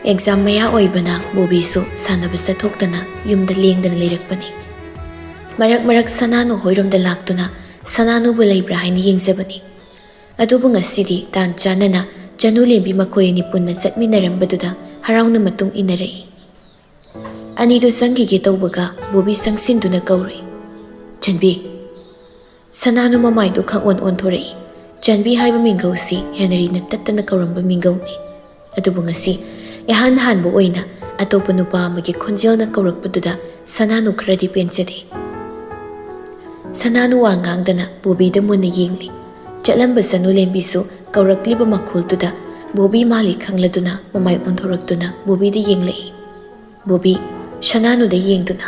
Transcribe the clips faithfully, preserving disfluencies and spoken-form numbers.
Exam ꯃꯌꯥ ꯑꯣꯏꯕꯅ ꯕꯣꯕꯤꯁꯨ ꯁꯥꯟꯅꯕ ꯆꯠꯊꯣꯛꯇꯅ ꯌꯨꯝꯗ ꯂꯦꯡꯗꯅ ꯂꯩꯔꯛꯄꯅꯤ꯫ ꯃꯔꯛ ꯃꯔꯛ ꯁꯅꯥꯅꯨ ꯍꯣꯏꯔꯣꯝꯗ ꯂꯥꯛꯇꯨꯅ ꯁꯅꯥꯅꯨꯕꯨ ꯂꯩꯕ꯭ꯔꯥ ꯍꯥꯏꯅ ꯌꯦꯡꯖꯕꯅꯤ꯫ ꯑꯗꯨꯕꯨ ꯉꯁꯤꯗꯤ ꯇꯥꯟ ꯆꯥꯅꯅ ꯆꯅꯨ ꯂꯦꯝꯕꯤ ꯃꯈꯣꯏ ꯑꯅꯤ ꯄꯨꯟꯅ ꯆꯠꯃꯤꯟꯅꯔꯝꯕꯗꯨꯗ ꯍꯔꯥꯎꯅ ꯃꯇꯨꯡ ꯏꯟꯅꯔꯛꯏ꯫ ꯑꯅꯤꯗꯨ ꯆꯪꯈꯤꯒꯦ ꯇꯧꯕꯒ ꯕꯣꯕꯤ ꯆꯪꯁꯤꯟꯗꯨꯅ ꯀꯧꯔꯨꯏ, "ꯆꯟꯕꯤ!" ꯁꯅꯥꯅꯨ ꯃꯃꯥꯏꯗꯨ ꯈꯪꯑꯣꯟ ꯑꯣꯟꯊꯣꯔꯛꯏ꯫ ꯆꯟꯕꯤ ꯍꯥꯏꯕ ꯃꯤꯡꯒꯧꯁꯤ ꯍꯦꯅꯔꯤꯅ ꯇꯠꯇꯅ ꯀꯧꯔꯝꯕ ꯃꯤꯡꯒꯧꯅꯤ꯫ ꯑꯗꯨꯕꯨ ꯉꯁꯤ ꯏꯍꯥꯟ ꯍꯥꯟꯕ ꯑꯣꯏꯅ ꯑꯇꯣꯞꯄ ꯅꯨꯄꯥ ꯑꯃꯒꯤ ꯈꯣꯟꯖꯦꯜꯅ ꯀꯧꯔꯛꯄꯗꯨꯗ ꯁꯅꯥꯅꯨ ꯈꯔꯗꯤ ꯄꯦꯟꯖꯗꯦ꯫ ꯁꯅꯥꯅꯨ ꯋꯥ ꯉꯥꯡꯗꯅ ꯕꯣꯕꯤꯗ ꯃꯨꯟꯅ ꯌꯦꯡꯂꯤ꯫ ꯆꯠꯂꯝꯕ ꯆꯅꯨ ꯂꯦꯝꯕꯤꯁꯨ ꯀꯧꯔꯛꯂꯤꯕ ꯃꯈꯣꯜꯗꯨꯗ ꯕꯣꯕꯤ ꯃꯥꯜꯂꯤ ꯈꯪꯂꯗꯨꯅ ꯃꯃꯥꯏ ꯑꯣꯟꯊꯣꯔꯛꯇꯨꯅ ꯕꯣꯕꯤꯗ ꯌꯦꯡꯂꯛꯏ꯫ ꯕꯣꯕꯤ, ꯁꯅꯥꯅꯨꯗ ꯌꯦꯡꯗꯨꯅ,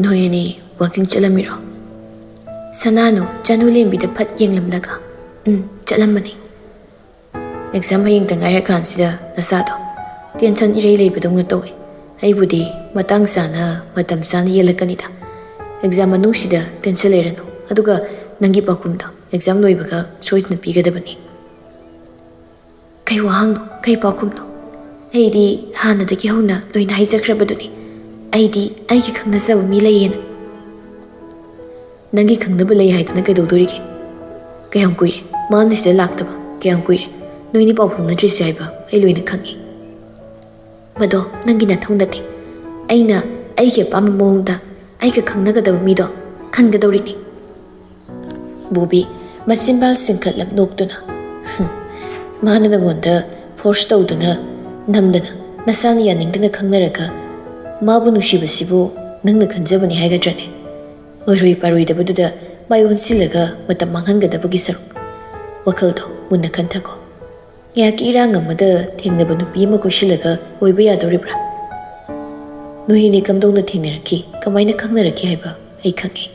"ꯅꯣꯏ ꯑꯅꯤ ꯋꯥꯀꯤꯡ ꯆꯠꯂꯝꯃꯤꯔꯣ?" ꯁꯅꯥꯅꯨ ꯆꯅꯨ ꯂꯦꯝꯕꯤꯗ ꯐꯠ ꯌꯦꯡꯂꯝꯂꯒ, "ꯎꯝ, ꯆꯠꯂꯝꯕꯅꯤ꯫ ꯑꯦꯛꯖꯥꯝ ꯍꯌꯦꯡꯗ ꯉꯥꯏꯔꯀꯥꯟꯁꯤꯗ ꯅꯁꯥꯗꯣ ꯇꯦꯟꯁꯟ ꯏꯔꯩ ꯂꯩꯕꯗꯧꯅ ꯇꯧꯏ꯫ ꯑꯩꯕꯨꯗꯤ ꯃꯇꯥꯡ ꯆꯥꯅ, ꯃꯇꯝ ꯆꯥꯅ ꯌꯦꯜꯂꯛꯀꯅꯤꯗ꯫ ꯑꯦꯛꯖꯥꯝ ꯃꯅꯨꯡꯁꯤꯗ ꯇꯦꯟꯁꯟ ꯂꯩꯔꯅꯨ꯫ ꯑꯗꯨꯒ ꯅꯪꯒꯤ ꯄꯥꯎꯈꯨꯝꯗꯣ ꯑꯦꯛꯖꯥꯝ ꯂꯣꯏꯕꯒ ꯁꯣꯏꯗꯅ ꯄꯤꯒꯗꯕꯅꯤ꯫" "ꯀꯩ ꯋꯥꯍꯪꯅꯣ? ꯀꯩ ꯄꯥꯎꯈꯨꯝꯅꯣ? ꯑꯩꯗꯤ ꯍꯥꯟꯅꯗꯒꯤ ꯍꯧꯅ ꯂꯣꯏꯅ ꯍꯥꯏꯖꯈ꯭ꯔꯕꯗꯨꯅꯤ꯫ ꯑꯩꯗꯤ ꯑꯩꯒꯤ ꯈꯪꯅꯖꯕ ꯃꯤ ꯂꯩꯌꯦꯅ꯫" "ꯅꯪꯒꯤ ꯈꯪꯅꯕ ꯂꯩ ꯍꯥꯏꯗꯅ ꯀꯩꯗꯧꯗꯣꯔꯤꯒꯦ? ꯀꯌꯥꯝ ꯀꯨꯏꯔꯦ ꯃꯥꯅ ꯁꯤꯗ ꯂꯥꯛꯇꯕ? ꯀꯌꯥꯝ ꯀꯨꯏꯔꯦ ꯅꯣꯏꯅꯤ ꯄꯥꯎ ꯐꯥꯎꯅꯗ꯭ꯔꯤꯁꯦ ꯍꯥꯏꯕ ꯑꯩ ꯂꯣꯏꯅ ꯈꯪꯉꯤ꯫ ꯃꯗꯣ ꯅꯪꯒꯤ ꯅꯊꯧ ꯅꯠꯇꯦ꯫ ꯑꯩꯅ ꯑꯩꯒꯤ ꯑꯄꯥꯝꯕ ꯃꯑꯣꯡꯗ ꯑꯩꯒ ꯈꯪꯅꯒꯗꯕ ꯃꯤꯗꯣ ꯈꯟꯒꯗꯧꯔꯤꯅꯤ꯫" ꯕꯣꯕꯤ ꯃꯆꯤꯟꯕꯥꯜ ꯆꯤꯡꯈꯠꯂꯞ ꯅꯣꯛꯇꯨꯅ, "ꯍꯨꯝ, ꯃꯥꯅ ꯅꯪꯉꯣꯟꯗ ꯐꯣꯔꯁ ꯇꯧꯗꯨꯅ, ꯅꯝꯗꯅ, ꯅꯁꯥꯅ ꯌꯥꯅꯤꯡꯗꯅ ꯈꯪꯅꯔꯒ ꯃꯥꯕꯨ ꯅꯨꯡꯁꯤꯕꯁꯤꯕꯨ ꯅꯪꯅ ꯈꯟꯖꯕꯅꯤ ꯍꯥꯏꯒꯗ꯭ꯔꯅꯦ? ꯑꯣꯏꯔꯣꯏ ꯄꯥꯔꯣꯏꯗꯕꯗꯨꯗ ꯃꯥꯏ ꯑꯣꯟꯁꯤꯜꯂꯒ ꯃꯇꯝ ꯃꯥꯡꯍꯟꯒꯗꯕꯒꯤ ꯁꯔꯨꯛ꯫ ꯋꯥꯈꯜꯗꯣ ꯃꯨꯟꯅ ꯈꯟꯊꯀꯣ꯫ ꯉꯥꯏꯍꯥꯛꯀꯤ ꯏꯔꯥꯡ ꯑꯃꯗ ꯊꯦꯡꯅꯕ ꯅꯨꯄꯤ ꯑꯃ ꯀꯣꯏꯁꯤꯜꯂꯒ ꯑꯣꯏꯕ ꯌꯥꯗꯧꯔꯤꯕ꯭ꯔꯥ? ꯅꯣꯏ ꯑꯅꯤ ꯀꯝꯗꯧꯅ ꯊꯦꯡꯅꯔꯛꯈꯤ, ꯀꯃꯥꯏꯅ ꯈꯪꯅꯔꯛꯈꯤ ꯍꯥꯏꯕ ꯑꯩ ꯈꯪꯉꯤ꯫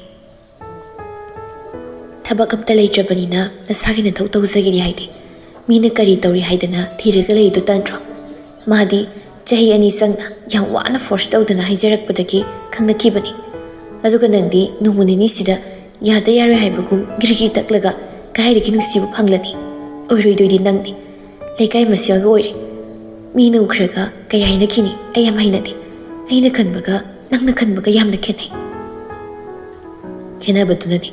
ꯊꯕꯛ ꯑꯝꯇ ꯂꯩꯇ꯭ꯔꯕꯅꯤꯅ ꯅꯁꯥꯒꯤ ꯅꯊꯧ ꯇꯧꯖꯒꯦꯗꯤ ꯍꯥꯏꯗꯦ꯫ ꯃꯤꯅ ꯀꯔꯤ ꯇꯧꯔꯤ ꯍꯥꯏꯗꯅ ꯊꯤꯔꯒ ꯂꯩꯔꯤꯗꯣ ꯇꯟꯗ꯭ꯔꯣ? ꯃꯥꯗꯤ ꯆꯍꯤ ꯑꯅꯤ ꯆꯪꯅ ꯌꯥꯝ ꯋꯥꯅ ꯐꯣꯔꯁ ꯇꯧꯗꯅ ꯍꯥꯏꯖꯔꯛꯄꯗꯒꯤ ꯈꯪꯅꯈꯤꯕꯅꯤ꯫ ꯑꯗꯨꯒ ꯅꯪꯗꯤ ꯅꯣꯡꯃ ꯅꯤꯅꯤꯁꯤꯗ ꯌꯥꯗ ꯌꯥꯔꯣꯏ ꯍꯥꯏꯕꯒꯨꯝ ꯒꯤꯔꯤ ꯒꯤꯔꯤ ꯇꯛꯂꯒ ꯀꯗꯥꯏꯗꯒꯤ ꯅꯨꯡꯁꯤꯕ ꯐꯪꯂꯅꯤ? ꯑꯣꯏꯔꯣꯏꯗꯣꯏꯗꯤ ꯅꯪꯅꯤ꯫ ꯂꯩꯀꯥꯏ ꯃꯁꯦꯜꯒ ꯑꯣꯏꯔꯦ꯫ ꯃꯤꯅ ꯎꯈ꯭ꯔꯒ ꯀꯩ ꯍꯥꯏꯅꯈꯤꯅꯤ? ꯑꯩ ꯌꯥꯝ ꯍꯩꯅꯗꯦ꯫ ꯑꯩꯅ ꯈꯟꯕꯒ ꯅꯪꯅ ꯈꯟꯕꯒ ꯌꯥꯝꯅ ꯈꯦꯠꯅꯩ꯫ ꯈꯦꯠꯅꯕꯗꯨꯅꯅꯤ꯫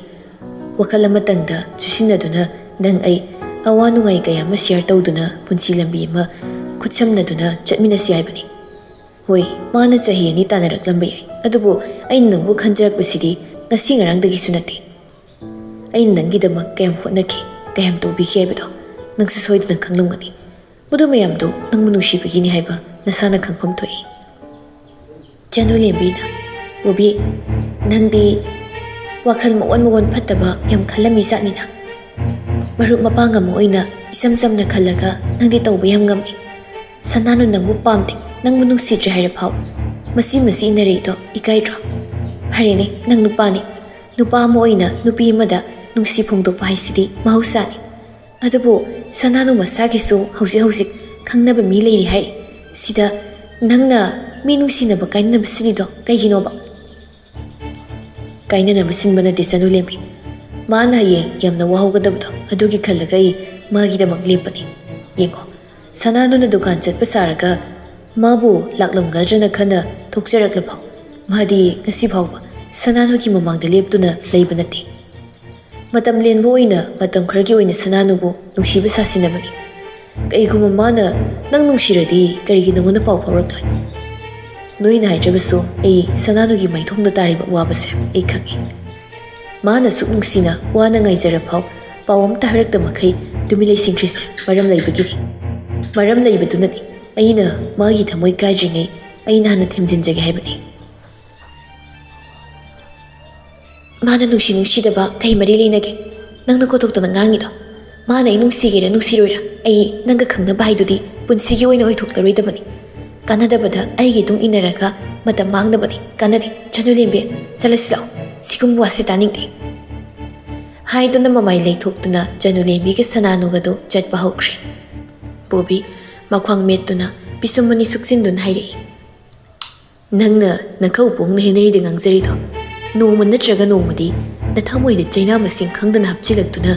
ꯋꯥꯈꯜ ꯑꯃꯇꯪꯗ ꯆꯨꯁꯤꯟꯅꯗꯨꯅ ꯅꯪ ꯑꯩ ꯑꯋꯥ ꯅꯨꯡꯉꯥꯏ ꯀꯌꯥ ꯑꯃ ꯁꯤꯌꯔ ꯇꯧꯗꯨꯅ ꯄꯨꯟꯁꯤ ꯂꯝꯕꯤ ꯑꯃ ꯈꯨꯠꯁꯝꯅꯗꯨꯅ ꯆꯠꯃꯤꯟꯅꯁꯤ ꯍꯥꯏꯕꯅꯤ꯫ ꯍꯣꯏ, ꯃꯥꯅ ꯆꯍꯤ ꯑꯅꯤ ꯇꯥꯟꯅꯔꯛꯂꯝꯕ ꯌꯥꯏ, ꯑꯗꯨꯕꯨ ꯑꯩꯅ ꯅꯪꯕꯨ ꯈꯟꯖꯔꯛꯄꯁꯤꯗꯤ ꯉꯁꯤ ꯉꯔꯥꯡꯗꯒꯤꯁꯨ ꯅꯠꯇꯦ꯫ ꯑꯩꯅ ꯅꯪꯒꯤꯗꯃꯛ ꯀꯌꯥꯝ ꯍꯣꯠꯅꯈꯤ, ꯀꯌꯥꯝ ꯇꯧꯕꯤꯈꯤ ꯍꯥꯏꯕꯗꯣ ꯅꯪꯁꯨ ꯁꯣꯏꯗꯅ ꯈꯪꯂꯝꯒꯅꯤ꯫ ꯃꯗꯨ ꯃꯌꯥꯝꯗꯨ ꯅꯪꯕꯨ ꯅꯨꯡꯁꯤꯕꯒꯤꯅꯤ ꯍꯥꯏꯕ ꯅꯁꯥꯅ ꯈꯪꯐꯝ ꯊꯣꯛꯏ꯫ ꯆꯅꯨ ꯂꯦꯝꯕꯤꯅ, "ꯕꯣꯕꯤ, ꯅꯪꯗꯤ ꯋꯥꯈꯜ ꯃꯑꯣꯟ ꯃꯑꯣꯟ ꯐꯠꯇꯕ ꯌꯥꯝ ꯈꯜꯂꯝꯃꯤ ꯖꯥꯠꯅꯤꯅ꯫ ꯃꯔꯨꯞ ꯃꯄꯥꯡ ꯑꯃ ꯑꯣꯏꯅ ꯏꯆꯝ ꯆꯝꯅ ꯈꯜꯂꯒ ꯅꯪꯗꯤ ꯇꯧꯕ ꯌꯥꯝ ꯉꯝꯃꯤ꯫ ꯁꯅꯥꯅꯨ ꯅꯪꯕꯨ ꯄꯥꯝꯗꯦ, ꯅꯪꯕꯨ ꯅꯨꯡꯁꯤꯗ꯭ꯔꯦ ꯍꯥꯏꯔ ꯐꯥꯎ꯫ ꯃꯁꯤ ꯃꯁꯤ ꯏꯟꯅꯔꯛꯏꯗꯣ ꯏꯀꯥꯏꯗ꯭ꯔꯣ? ꯐꯔꯦꯅꯦ, ꯅꯪ ꯅꯨꯄꯥꯅꯤ꯫ ꯅꯨꯄꯥ ꯑꯃ ꯑꯣꯏꯅ ꯅꯨꯄꯤ ꯑꯃꯗ ꯅꯨꯡꯁꯤ ꯐꯣꯡꯗꯣꯛꯄ ꯍꯥꯏꯁꯤꯗꯤ ꯃꯍꯧꯁꯥꯅꯤ꯫ ꯑꯗꯨꯕꯨ ꯁꯅꯥꯅꯨ ꯃꯁꯥꯒꯤꯁꯨ ꯍꯧꯖꯤꯛ ꯍꯧꯖꯤꯛ ꯈꯪꯅꯕ ꯃꯤ ꯂꯩꯔꯤ ꯍꯥꯏꯔꯤ꯫ ꯁꯤꯗ ꯅꯪꯅ ꯃꯤ ꯅꯨꯡꯁꯤꯅꯕ ꯀꯥꯏꯅꯅꯕ ꯁꯤꯜꯂꯤꯗꯣ ꯀꯩꯒꯤꯅꯣꯕ?" "ꯀꯥꯏꯅꯅꯕ ꯁꯤꯟꯕ ꯅꯠꯇꯦ ꯆꯅꯨ ꯂꯦꯝꯕꯤ꯫ ꯃꯥꯅ ꯍꯌꯦꯡ ꯌꯥꯝꯅ ꯋꯥꯍꯧꯒꯗꯕꯗꯣ ꯑꯗꯨꯒꯤ ꯈꯜꯂꯒ ꯑꯩ ꯃꯥꯒꯤꯗꯃꯛ ꯂꯦꯞꯄꯅꯤ꯫ ꯌꯦꯡꯉꯣ, ꯁꯅꯥꯅꯨꯅ ꯗꯨꯀꯥꯟ ꯆꯠꯄ ꯁꯥꯔꯒ ꯃꯥꯕꯨ ꯂꯥꯛꯂꯝꯒꯗ꯭ꯔꯅ ꯈꯟꯅ ꯊꯣꯛꯆꯔꯛꯂꯐꯥꯎ ꯃꯥꯗꯤ ꯉꯁꯤ ꯐꯥꯎꯕ ꯁꯅꯥꯅꯨꯒꯤ ꯃꯃꯥꯡꯗ ꯂꯦꯞꯇꯨꯅ ꯂꯩꯕ ꯅꯠꯇꯦ꯫ ꯃꯇꯝ ꯂꯦꯟꯕ ꯑꯣꯏꯅ ꯃꯇꯝ ꯈꯔꯒꯤ ꯑꯣꯏꯅ ꯁꯅꯥꯅꯨꯕꯨ ꯅꯨꯡꯁꯤꯕ ꯁꯥꯁꯤꯟꯅꯕꯅꯤ꯫ ꯀꯩꯒꯨꯝꯕ ꯃꯥꯅ ꯅꯪ ꯅꯨꯡꯁꯤꯔꯗꯤ ꯀꯔꯤꯒꯤ ꯅꯉꯣꯟꯗ ꯄꯥꯎ ꯐꯥꯎꯔꯛꯂꯣꯏ? ꯅꯣꯏꯅ ꯍꯥꯏꯗ꯭ꯔꯕꯁꯨ ꯑꯩ ꯁꯅꯥꯅꯨꯒꯤ ꯃꯥꯏꯊꯣꯡꯗ ꯇꯥꯔꯤꯕ ꯑꯋꯥꯕꯁꯦ ꯑꯩ ꯈꯪꯉꯤ꯫ ꯃꯥꯅ ꯁꯨꯛ ꯅꯨꯡꯁꯤꯅ ꯋꯥꯅ ꯉꯥꯏꯖꯔꯐꯥꯎ ꯄꯥꯎ ꯑꯝꯇ ꯍꯥꯏꯔꯛꯇ ꯃꯈꯩ ꯇꯨꯃꯤꯟ ꯂꯩꯁꯤꯟꯈ꯭ꯔꯤꯁꯦ ꯃꯔꯝ ꯂꯩꯕꯒꯤꯅꯤ꯫ ꯃꯔꯝ ꯂꯩꯕꯗꯨꯅꯅꯤ ꯑꯩꯅ ꯃꯥꯒꯤ ꯊꯃꯣꯏ ꯀꯥꯏꯗ꯭ꯔꯤꯉꯩ ꯑꯩꯅ ꯍꯥꯟꯅ ꯊꯦꯝꯖꯤꯟꯖꯒꯦ ꯍꯥꯏꯕꯅꯤ꯫" "ꯃꯥꯅ ꯅꯨꯡꯁꯤ ꯅꯨꯡꯁꯤꯗꯕ ꯀꯩ ꯃꯔꯤ ꯂꯩꯅꯒꯦ? ꯅꯪꯅ ꯀꯣꯊꯣꯛꯇꯅ ꯉꯥꯡꯉꯤꯗꯣ꯫ ꯃꯥꯅ ꯑꯩ ꯅꯨꯡꯁꯤꯒꯦꯔꯥ ꯅꯨꯡꯁꯤꯔꯣꯏꯔꯥ, ꯑꯩ ꯅꯪꯒ ꯈꯪꯅꯕ ꯍꯥꯏꯗꯨꯗꯤ ꯄꯨꯟꯁꯤꯒꯤ ꯑꯣꯏꯅ ꯑꯣꯏꯊꯣꯛꯂꯔꯣꯏꯗꯕꯅꯤ꯫ ꯀꯥꯟꯅꯗꯕꯗ ꯑꯩꯒꯤ ꯏꯇꯨꯡ ꯏꯟꯅꯔꯒ ꯃꯇꯝ ꯃꯥꯡꯅꯕꯅꯤ꯫ ꯀꯥꯟꯅꯗꯦ꯫ ꯆꯅꯨ ꯂꯦꯝꯕꯤ, ꯆꯠꯂꯁꯤ ꯂꯥꯛꯑꯣ꯫ ꯁꯤꯒꯨꯝꯕ ꯋꯥꯁꯤ ꯇꯥꯅꯤꯡꯗꯦ꯫" ꯍꯥꯏꯗꯨꯅ ꯃꯃꯥꯏ ꯂꯩꯊꯣꯛꯇꯨꯅ ꯆꯅꯨ ꯂꯦꯝꯕꯤꯒ ꯁꯅꯥꯅꯨꯒꯗꯨ ꯆꯠꯄ ꯍꯧꯈ꯭ꯔꯦ꯫ ꯕꯣꯕꯤ ꯃꯈ꯭ꯋꯥꯡ ꯃꯦꯠꯇꯨꯅ ꯄꯤꯁꯨꯝ ꯑꯅꯤ ꯁꯨꯛꯆꯤꯟꯗꯨꯅ ꯍꯥꯏꯔꯛꯏ, "ꯅꯪꯅ ꯅꯈꯧ ꯄꯣꯡꯅ ꯍꯦꯅꯔꯤꯗ ꯉꯥꯡꯖꯔꯤꯗꯣ, ꯅꯣꯡꯃ ꯅꯠꯇ꯭ꯔꯒ ꯅꯣꯡꯃꯗꯤ ꯅꯊꯃꯣꯏꯗ ꯆꯩꯅꯥ ꯃꯁꯤꯡ ꯈꯪꯗꯅ ꯍꯥꯞꯆꯤꯜꯂꯛꯇꯨꯅ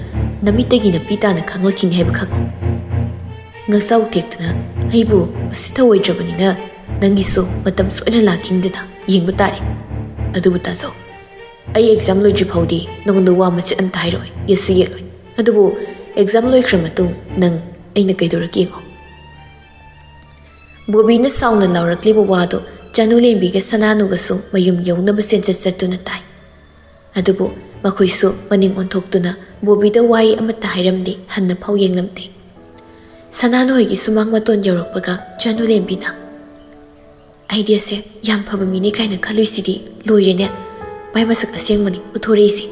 ꯅꯃꯤꯠꯇꯒꯤ ꯅꯄꯤ ꯇꯥꯅ ꯈꯥꯡꯂꯛꯈꯤꯅꯤ ꯍꯥꯏꯕ ꯈꯪꯉꯨ꯫" ꯉꯛꯆꯥꯎ ꯊꯦꯛꯇꯅ ꯑꯩꯕꯨ ꯎꯁꯤꯠꯊꯑꯣꯏꯗ꯭ꯔꯕꯅꯤꯅ ꯅꯪꯒꯤꯁꯨ ꯃꯇꯝ ꯁꯣꯏꯗꯅ ꯂꯥꯛꯈꯤꯅꯤꯗꯅ ꯌꯦꯡꯕ ꯇꯥꯔꯦ꯫ ꯑꯗꯨꯕꯨ ꯇꯥꯖꯧ, ꯑꯩ ꯑꯦꯛꯖꯥꯝ ꯂꯣꯏꯗ꯭ꯔꯤ ꯐꯥꯎꯗꯤ ꯅꯉꯣꯟꯗ ꯋꯥ ꯃꯆꯦꯠ ꯑꯝꯇ ꯍꯥꯏꯔꯛꯑꯣꯏ, ꯌꯦꯠꯁꯨ ꯌꯦꯠꯂꯣꯏ꯫ ꯑꯗꯨꯕꯨ ꯑꯦꯛꯖꯥꯝ ꯂꯣꯏꯈ꯭ꯔ ꯃꯇꯨꯡ ꯅꯪ ꯑꯩꯅ ꯀꯩꯗꯧꯔꯛꯀꯦ ꯌꯦꯡꯉꯣ꯫ ꯕꯣꯕꯤꯅ ꯁꯥꯎꯅ ꯂꯥꯎꯔꯛꯂꯤꯕ ꯋꯥꯗꯨ ꯆꯅꯨꯂꯦꯝꯕꯤꯒ ꯁꯅꯥꯅꯨꯒꯁꯨ ꯃꯌꯨꯝ ꯌꯧꯅꯕ ꯆꯦꯟꯆꯠ ꯆꯠꯇꯨꯅ ꯇꯥꯏ꯫ ꯑꯗꯨꯕꯨ ꯃꯈꯣꯏꯁꯨ ꯃꯅꯤꯡ ꯑꯣꯟꯊꯣꯛꯇꯨꯅ ꯕꯣꯕꯤꯗ ꯋꯥꯍꯩ ꯑꯃꯠꯇ ꯍꯥꯏꯔꯝꯗꯦ, ꯍꯟꯅ ꯐꯥꯎ ꯌꯦꯡꯂꯝꯗꯦ꯫ ꯁꯅꯥꯅꯨ ꯍꯣꯏꯒꯤ ꯁꯨꯃꯥꯡ ꯃꯇꯣꯟ ꯌꯧꯔꯛꯄꯒ ꯆꯅꯨꯂꯦꯝꯕꯤꯅ, "ꯑꯩꯗꯤ ꯑꯁꯦ ꯌꯥꯝ ꯐꯕ ꯃꯤꯅꯤ ꯀꯥꯏꯅ ꯈꯜꯂꯨꯏꯁꯤꯗꯤ ꯂꯣꯏꯔꯦꯅꯦ, ꯃꯥꯏ ꯃꯁꯛ ꯑꯁꯦꯡꯕꯅꯤ ꯎꯠꯊꯣꯔꯛꯏꯁꯦ꯫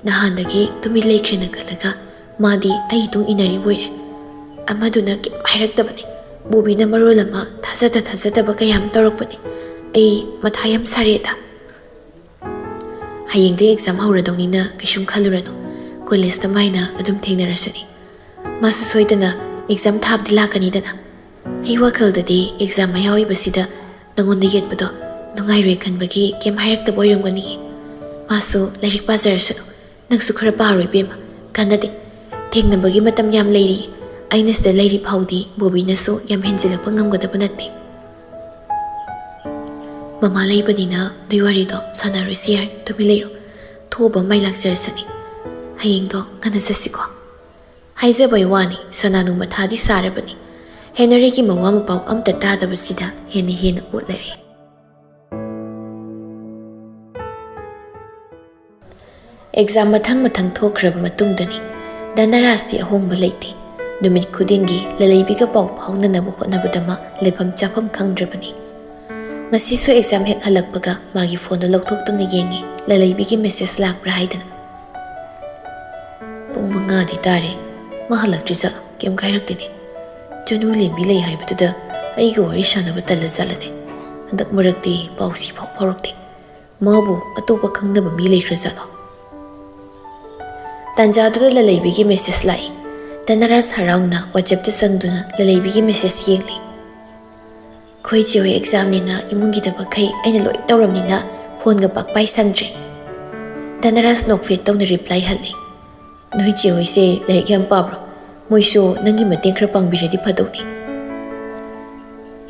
ꯅꯍꯥꯟꯗꯒꯤ ꯇꯨꯃꯤꯟ ꯂꯩꯈ꯭ꯔꯦꯅ ꯈꯜꯂꯒ ꯃꯥꯗꯤ ꯑꯩ ꯏꯇꯨꯡ ꯏꯟꯅꯔꯤꯕ ꯑꯣꯏꯔꯦ꯫ ꯑꯃꯗꯨꯅ ꯀꯩꯝ ꯍꯥꯏꯔꯛꯇꯕꯅꯤ꯫ ꯕꯣꯕꯤꯅ ꯃꯔꯣꯜ ꯑꯃ ꯊꯥꯖꯗ ꯊꯥꯖꯗꯕ ꯀꯌꯥ ꯑꯃ ꯇꯧꯔꯛꯄꯅꯤ꯫ ꯑꯩ ꯃꯊꯥ ꯌꯥꯝ ꯁꯥꯔꯦꯗ꯫ ꯍꯌꯦꯡꯗꯩ ꯑꯦꯛꯖꯥꯝ ꯍꯧꯔꯗꯧꯅꯤꯅ ꯀꯩꯁꯨꯝ ꯈꯜꯂꯨꯔꯅꯨ꯫ ꯀꯣꯂꯦꯖꯇ ꯃꯥꯏꯅ ꯑꯗꯨꯝ ꯊꯦꯡꯅꯔꯁꯨꯅꯤ꯫ ꯃꯥꯁꯨ ꯁꯣꯏꯗꯅ ꯑꯦꯛꯖꯥꯝ ꯊꯥꯕꯗꯤ ꯂꯥꯛꯀꯅꯤꯗꯅ꯫ ꯑꯩ ꯋꯥꯈꯜꯗꯗꯤ ꯑꯦꯛꯖꯥꯝ ꯃꯌꯥ ꯑꯣꯏꯕꯁꯤꯗ ꯅꯉꯣꯟꯗ ꯌꯦꯠꯄꯗꯣ ꯅꯨꯡꯉꯥꯏꯔꯣꯏ ꯈꯟꯕꯒꯤ ꯀꯩꯝ ꯍꯥꯏꯔꯛꯇꯕ ꯑꯣꯏꯔꯝꯒꯅꯤꯌꯦ꯫ ꯃꯥꯁꯨ ꯂꯥꯏꯔꯤꯛ ꯄꯥꯖꯔꯁꯅꯨ꯫ ꯅꯪꯁꯨ ꯈꯔ ꯄꯥꯔꯣ ꯏꯕꯦꯝꯃ, ꯀꯥꯟꯅꯗꯦ꯫ ꯊꯦꯡꯅꯕꯒꯤ ꯃꯇꯝ ꯌꯥꯝ ꯂꯩꯔꯤ꯫ ꯑꯩꯅ ꯁꯤꯗ ꯂꯩꯔꯤ ꯐꯥꯎꯗꯤ ꯕꯣꯕꯤꯅꯁꯨ ꯌꯥꯝ ꯍꯦꯟꯖꯤꯜꯂꯛꯄ ꯉꯝꯒꯗꯕ ꯅꯠꯇꯦ꯫ ꯃꯃꯥ ꯂꯩꯕꯅꯤꯅ ꯑꯗꯨꯏ ꯋꯥꯔꯤꯗꯣ ꯁꯥꯟꯅꯔꯣꯏꯁꯤ ꯌꯥꯔꯦ, ꯇꯨꯃꯤꯟ ꯂꯩꯔꯣ꯫ ꯊꯣꯛꯎꯕ ꯃꯥꯏ ꯂꯥꯛꯆꯔꯁꯅꯤ꯫ ꯍꯌꯦꯡꯗꯣ ꯉꯟꯅ ꯆꯠꯁꯤꯀꯣ꯫ ꯍꯥꯏꯖꯕꯩ ꯋꯥꯅꯤ, ꯁꯅꯥꯅꯨ ꯃꯊꯥꯗꯤ ꯁꯥꯔꯕꯅꯤ꯫ ꯍꯦꯅꯔꯤꯒꯤ ꯃꯋꯥ ꯃꯄꯥꯎ ꯑꯝꯇ ꯇꯥꯗꯕꯁꯤꯗ ꯍꯦꯟꯅ ꯍꯦꯟꯅ ꯑꯣꯠꯂꯔꯦ꯫ ꯑꯦꯛꯖꯥꯝ ꯃꯊꯪ ꯃꯊꯪ ꯊꯣꯛꯈ꯭ꯔꯕ ꯃꯇꯨꯡꯗꯅꯤ꯫ ꯙꯅꯔꯥꯖꯇꯤ ꯑꯍꯣꯡꯕ ꯂꯩꯇꯦ꯫ ꯅꯨꯃꯤꯠ ꯈꯨꯗꯤꯡꯒꯤ ꯂꯂꯩꯕꯤꯒ ꯄꯥꯎ ꯐꯥꯎꯅꯅꯕ ꯍꯣꯠꯅꯕꯗ ꯃꯥ ꯂꯩꯐꯝ ꯆꯥꯐꯝ ꯈꯪꯗ꯭ꯔꯕꯅꯤ꯫ ꯉꯁꯤꯁꯨ ꯑꯦꯛꯖꯥꯝ ꯍꯦꯛ ꯍꯜꯂꯛꯄꯒ ꯃꯥꯒꯤ ꯐꯣꯟꯗꯨ ꯂꯧꯊꯣꯛꯇꯨꯅ ꯌꯦꯡꯉꯤ, ꯂꯂꯩꯕꯤꯒꯤ ꯃꯦꯁꯦꯖ ꯂꯥꯛꯄ꯭ꯔꯥ ꯍꯥꯏꯗꯅ꯫ ꯄꯨꯡ ꯃꯉꯥꯗꯤ ꯇꯥꯔꯦ, ꯃꯥ ꯍꯜꯂꯛꯇ꯭ꯔꯤ ꯖꯥꯠꯂꯣ? ꯀꯩꯝ ꯍꯥꯏꯔꯛꯇꯦꯅꯦ꯫ ꯆꯅꯨ ꯂꯦꯝꯕꯤ ꯂꯩ ꯍꯥꯏꯕꯗꯨꯗ ꯑꯩꯒ ꯋꯥꯔꯤ ꯁꯥꯟꯅꯕ ꯇꯜꯂ ꯖꯥꯠꯂꯅꯦ? ꯍꯟꯗꯛ ꯃꯔꯛꯇꯤ ꯄꯥꯎ ꯁꯤꯐꯥꯎ ꯐꯥꯎꯔꯛꯇꯦ꯫ ꯃꯥꯕꯨ ꯑꯇꯣꯞꯄ ꯈꯪꯅꯕ ꯃꯤ ꯂꯩꯈ꯭ꯔ ꯖꯥꯠꯂꯣ? ꯇꯥꯟꯖꯥꯗꯨꯗ ꯂꯂꯩꯕꯤꯒꯤ ꯃꯦꯁꯦꯖ ꯂꯥꯛꯏ꯫ ꯙꯅꯔꯥꯖ ꯍꯔꯥꯎꯅ ꯋꯥꯆꯦꯞꯇ ꯆꯪꯗꯨꯅ ꯂꯂꯩꯕꯤꯒꯤ ꯃꯦꯁꯦꯖ ꯌꯦꯡꯂꯤ꯫ "ꯑꯩꯈꯣꯏ ꯆꯦ ꯍꯣꯏ ꯑꯦꯛꯖꯥꯝꯅꯤꯅ ꯏꯃꯨꯡꯒꯤ ꯊꯕꯛꯈꯩ ꯑꯩꯅ ꯂꯣꯏ ꯇꯧꯔꯝꯅꯤꯅ ꯐꯣꯟꯒ ꯄꯥꯛ ꯄꯥꯏ ꯁꯪꯗ꯭ꯔꯦ꯫" ꯙꯅꯔꯥꯖ ꯅꯣꯛꯐꯦꯠ ꯇꯧꯅ ꯔꯤꯄ꯭ꯂꯥꯏ ꯍꯜꯂꯤ꯫ "ꯅꯣꯏ ꯆꯦ ꯍꯣꯏꯁꯦ ꯂꯥꯏꯔꯤꯛ ꯌꯥꯝ ꯄꯥꯕ꯭ꯔꯣ? ꯃꯣꯏꯁꯨ ꯅꯪꯒꯤ ꯃꯇꯦꯡ ꯈꯔ ꯄꯥꯡꯕꯤꯔꯗꯤ ꯐꯗꯧꯅꯤ꯫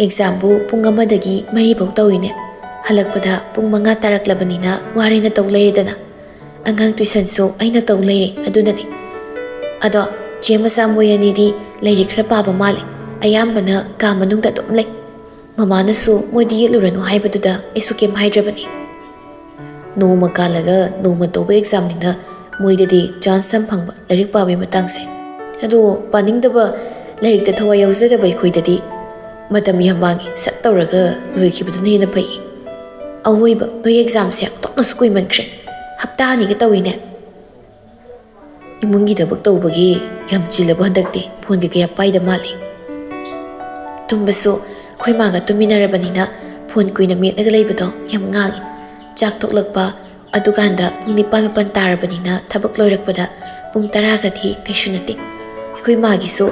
ꯑꯦꯛꯖꯥꯝꯕꯨ ꯄꯨꯡ ꯑꯃꯗꯒꯤ ꯃꯔꯤꯐꯧ ꯇꯧꯏꯅꯦ꯫ ꯍꯜꯂꯛꯄꯗ ꯄꯨꯡ ꯃꯉꯥ ꯇꯥꯔꯛꯂꯕꯅꯤꯅ ꯋꯥꯔꯦꯅ ꯇꯧ ꯂꯩꯔꯦꯗꯅ꯫ ꯑꯉꯥꯡ ꯇꯨꯏꯁꯟꯁꯨ ꯑꯩꯅ ꯇꯧ ꯂꯩꯔꯦ, ꯑꯗꯨꯅꯅꯤ꯫ ꯑꯗꯣ ꯆꯦ ꯃꯆꯥ ꯃꯣꯏ ꯑꯅꯤꯗꯤ ꯂꯥꯏꯔꯤꯛ ꯈꯔ ꯄꯥꯕ ꯃꯥꯜꯂꯦ꯫ ꯑꯌꯥꯝꯕꯅ ꯀꯥ ꯃꯅꯨꯡꯗ ꯑꯗꯨꯝ ꯂꯩ꯫ ꯃꯃꯥꯅꯁꯨ ꯃꯣꯏꯗꯤ ꯌꯦꯠꯂꯨꯔꯅꯨ ꯍꯥꯏꯕꯗꯨꯗ ꯑꯩꯁꯨ ꯀꯩꯝ ꯍꯥꯏꯗ꯭ꯔꯕꯅꯤ꯫ ꯅꯣꯡꯃ ꯀꯥꯜꯂꯒ ꯅꯣꯡꯃ ꯇꯧꯕ ꯑꯦꯛꯖꯥꯝꯅꯤꯅ ꯃꯣꯏꯗꯗꯤ ꯆꯥꯟꯁ ꯌꯥꯝ ꯐꯪꯕ ꯂꯥꯏꯔꯤꯛ ꯄꯥꯕꯒꯤ ꯃꯇꯥꯡꯁꯦ꯫ ꯑꯗꯣ ꯄꯥꯅꯤꯡꯗꯕ, ꯂꯥꯏꯔꯤꯛꯇ ꯊꯋꯥꯏ ꯌꯥꯎꯖꯗꯕ ꯑꯩꯈꯣꯏꯗꯗꯤ ꯃꯇꯝ ꯌꯥꯝ ꯃꯥꯡꯉꯤ, ꯁꯠ ꯇꯧꯔꯒ ꯂꯣꯏꯈꯤꯕꯗꯨꯅ ꯍꯦꯟꯅ ꯐꯩ꯫ ꯑꯑꯣꯏꯕ, ꯅꯣꯏ ꯑꯦꯛꯖꯥꯝꯁꯦ ꯑꯣꯟꯊꯣꯛꯅꯁꯨ ꯀꯨꯏꯃꯟꯈ꯭ꯔꯦ꯫ ꯍꯞꯇꯥ ꯑꯅꯤꯒ ꯇꯧꯏꯅꯦ꯫ ꯏꯃꯨꯡꯒꯤ ꯊꯕꯛ ꯇꯧꯕꯒꯤ ꯌꯥꯝ ꯆꯤꯜꯂꯕ ꯍꯟꯗꯛꯇꯤ, ꯐꯣꯟꯒ ꯀꯌꯥ ꯄꯥꯏꯗ ꯃꯥꯜꯂꯤ꯫ ꯇꯨꯝꯕꯁꯨ ꯑꯩꯈꯣꯏ ꯃꯥꯒ ꯇꯨꯝꯃꯤꯟꯅꯔꯕꯅꯤꯅ ꯐꯣꯟ ꯀꯨꯏꯅ ꯃꯦꯠꯂꯒ ꯂꯩꯕꯗꯣ ꯌꯥꯝ ꯉꯥꯡꯉꯤ꯫ ꯆꯥꯛ ꯇꯣꯛꯂꯛꯄ, ꯑꯗꯨꯀꯥꯟꯗ ꯄꯨꯡ ꯅꯤꯄꯥꯟ ꯃꯥꯄꯟ ꯇꯥꯔꯕꯅꯤꯅ ꯊꯕꯛ ꯂꯣꯏꯔꯛꯄꯗ ꯄꯨꯡ ꯇꯔꯥꯒꯗꯤ ꯀꯩꯁꯨ ꯅꯠꯇꯦ꯫ ꯑꯩꯈꯣꯏ ꯃꯥꯒꯤꯁꯨ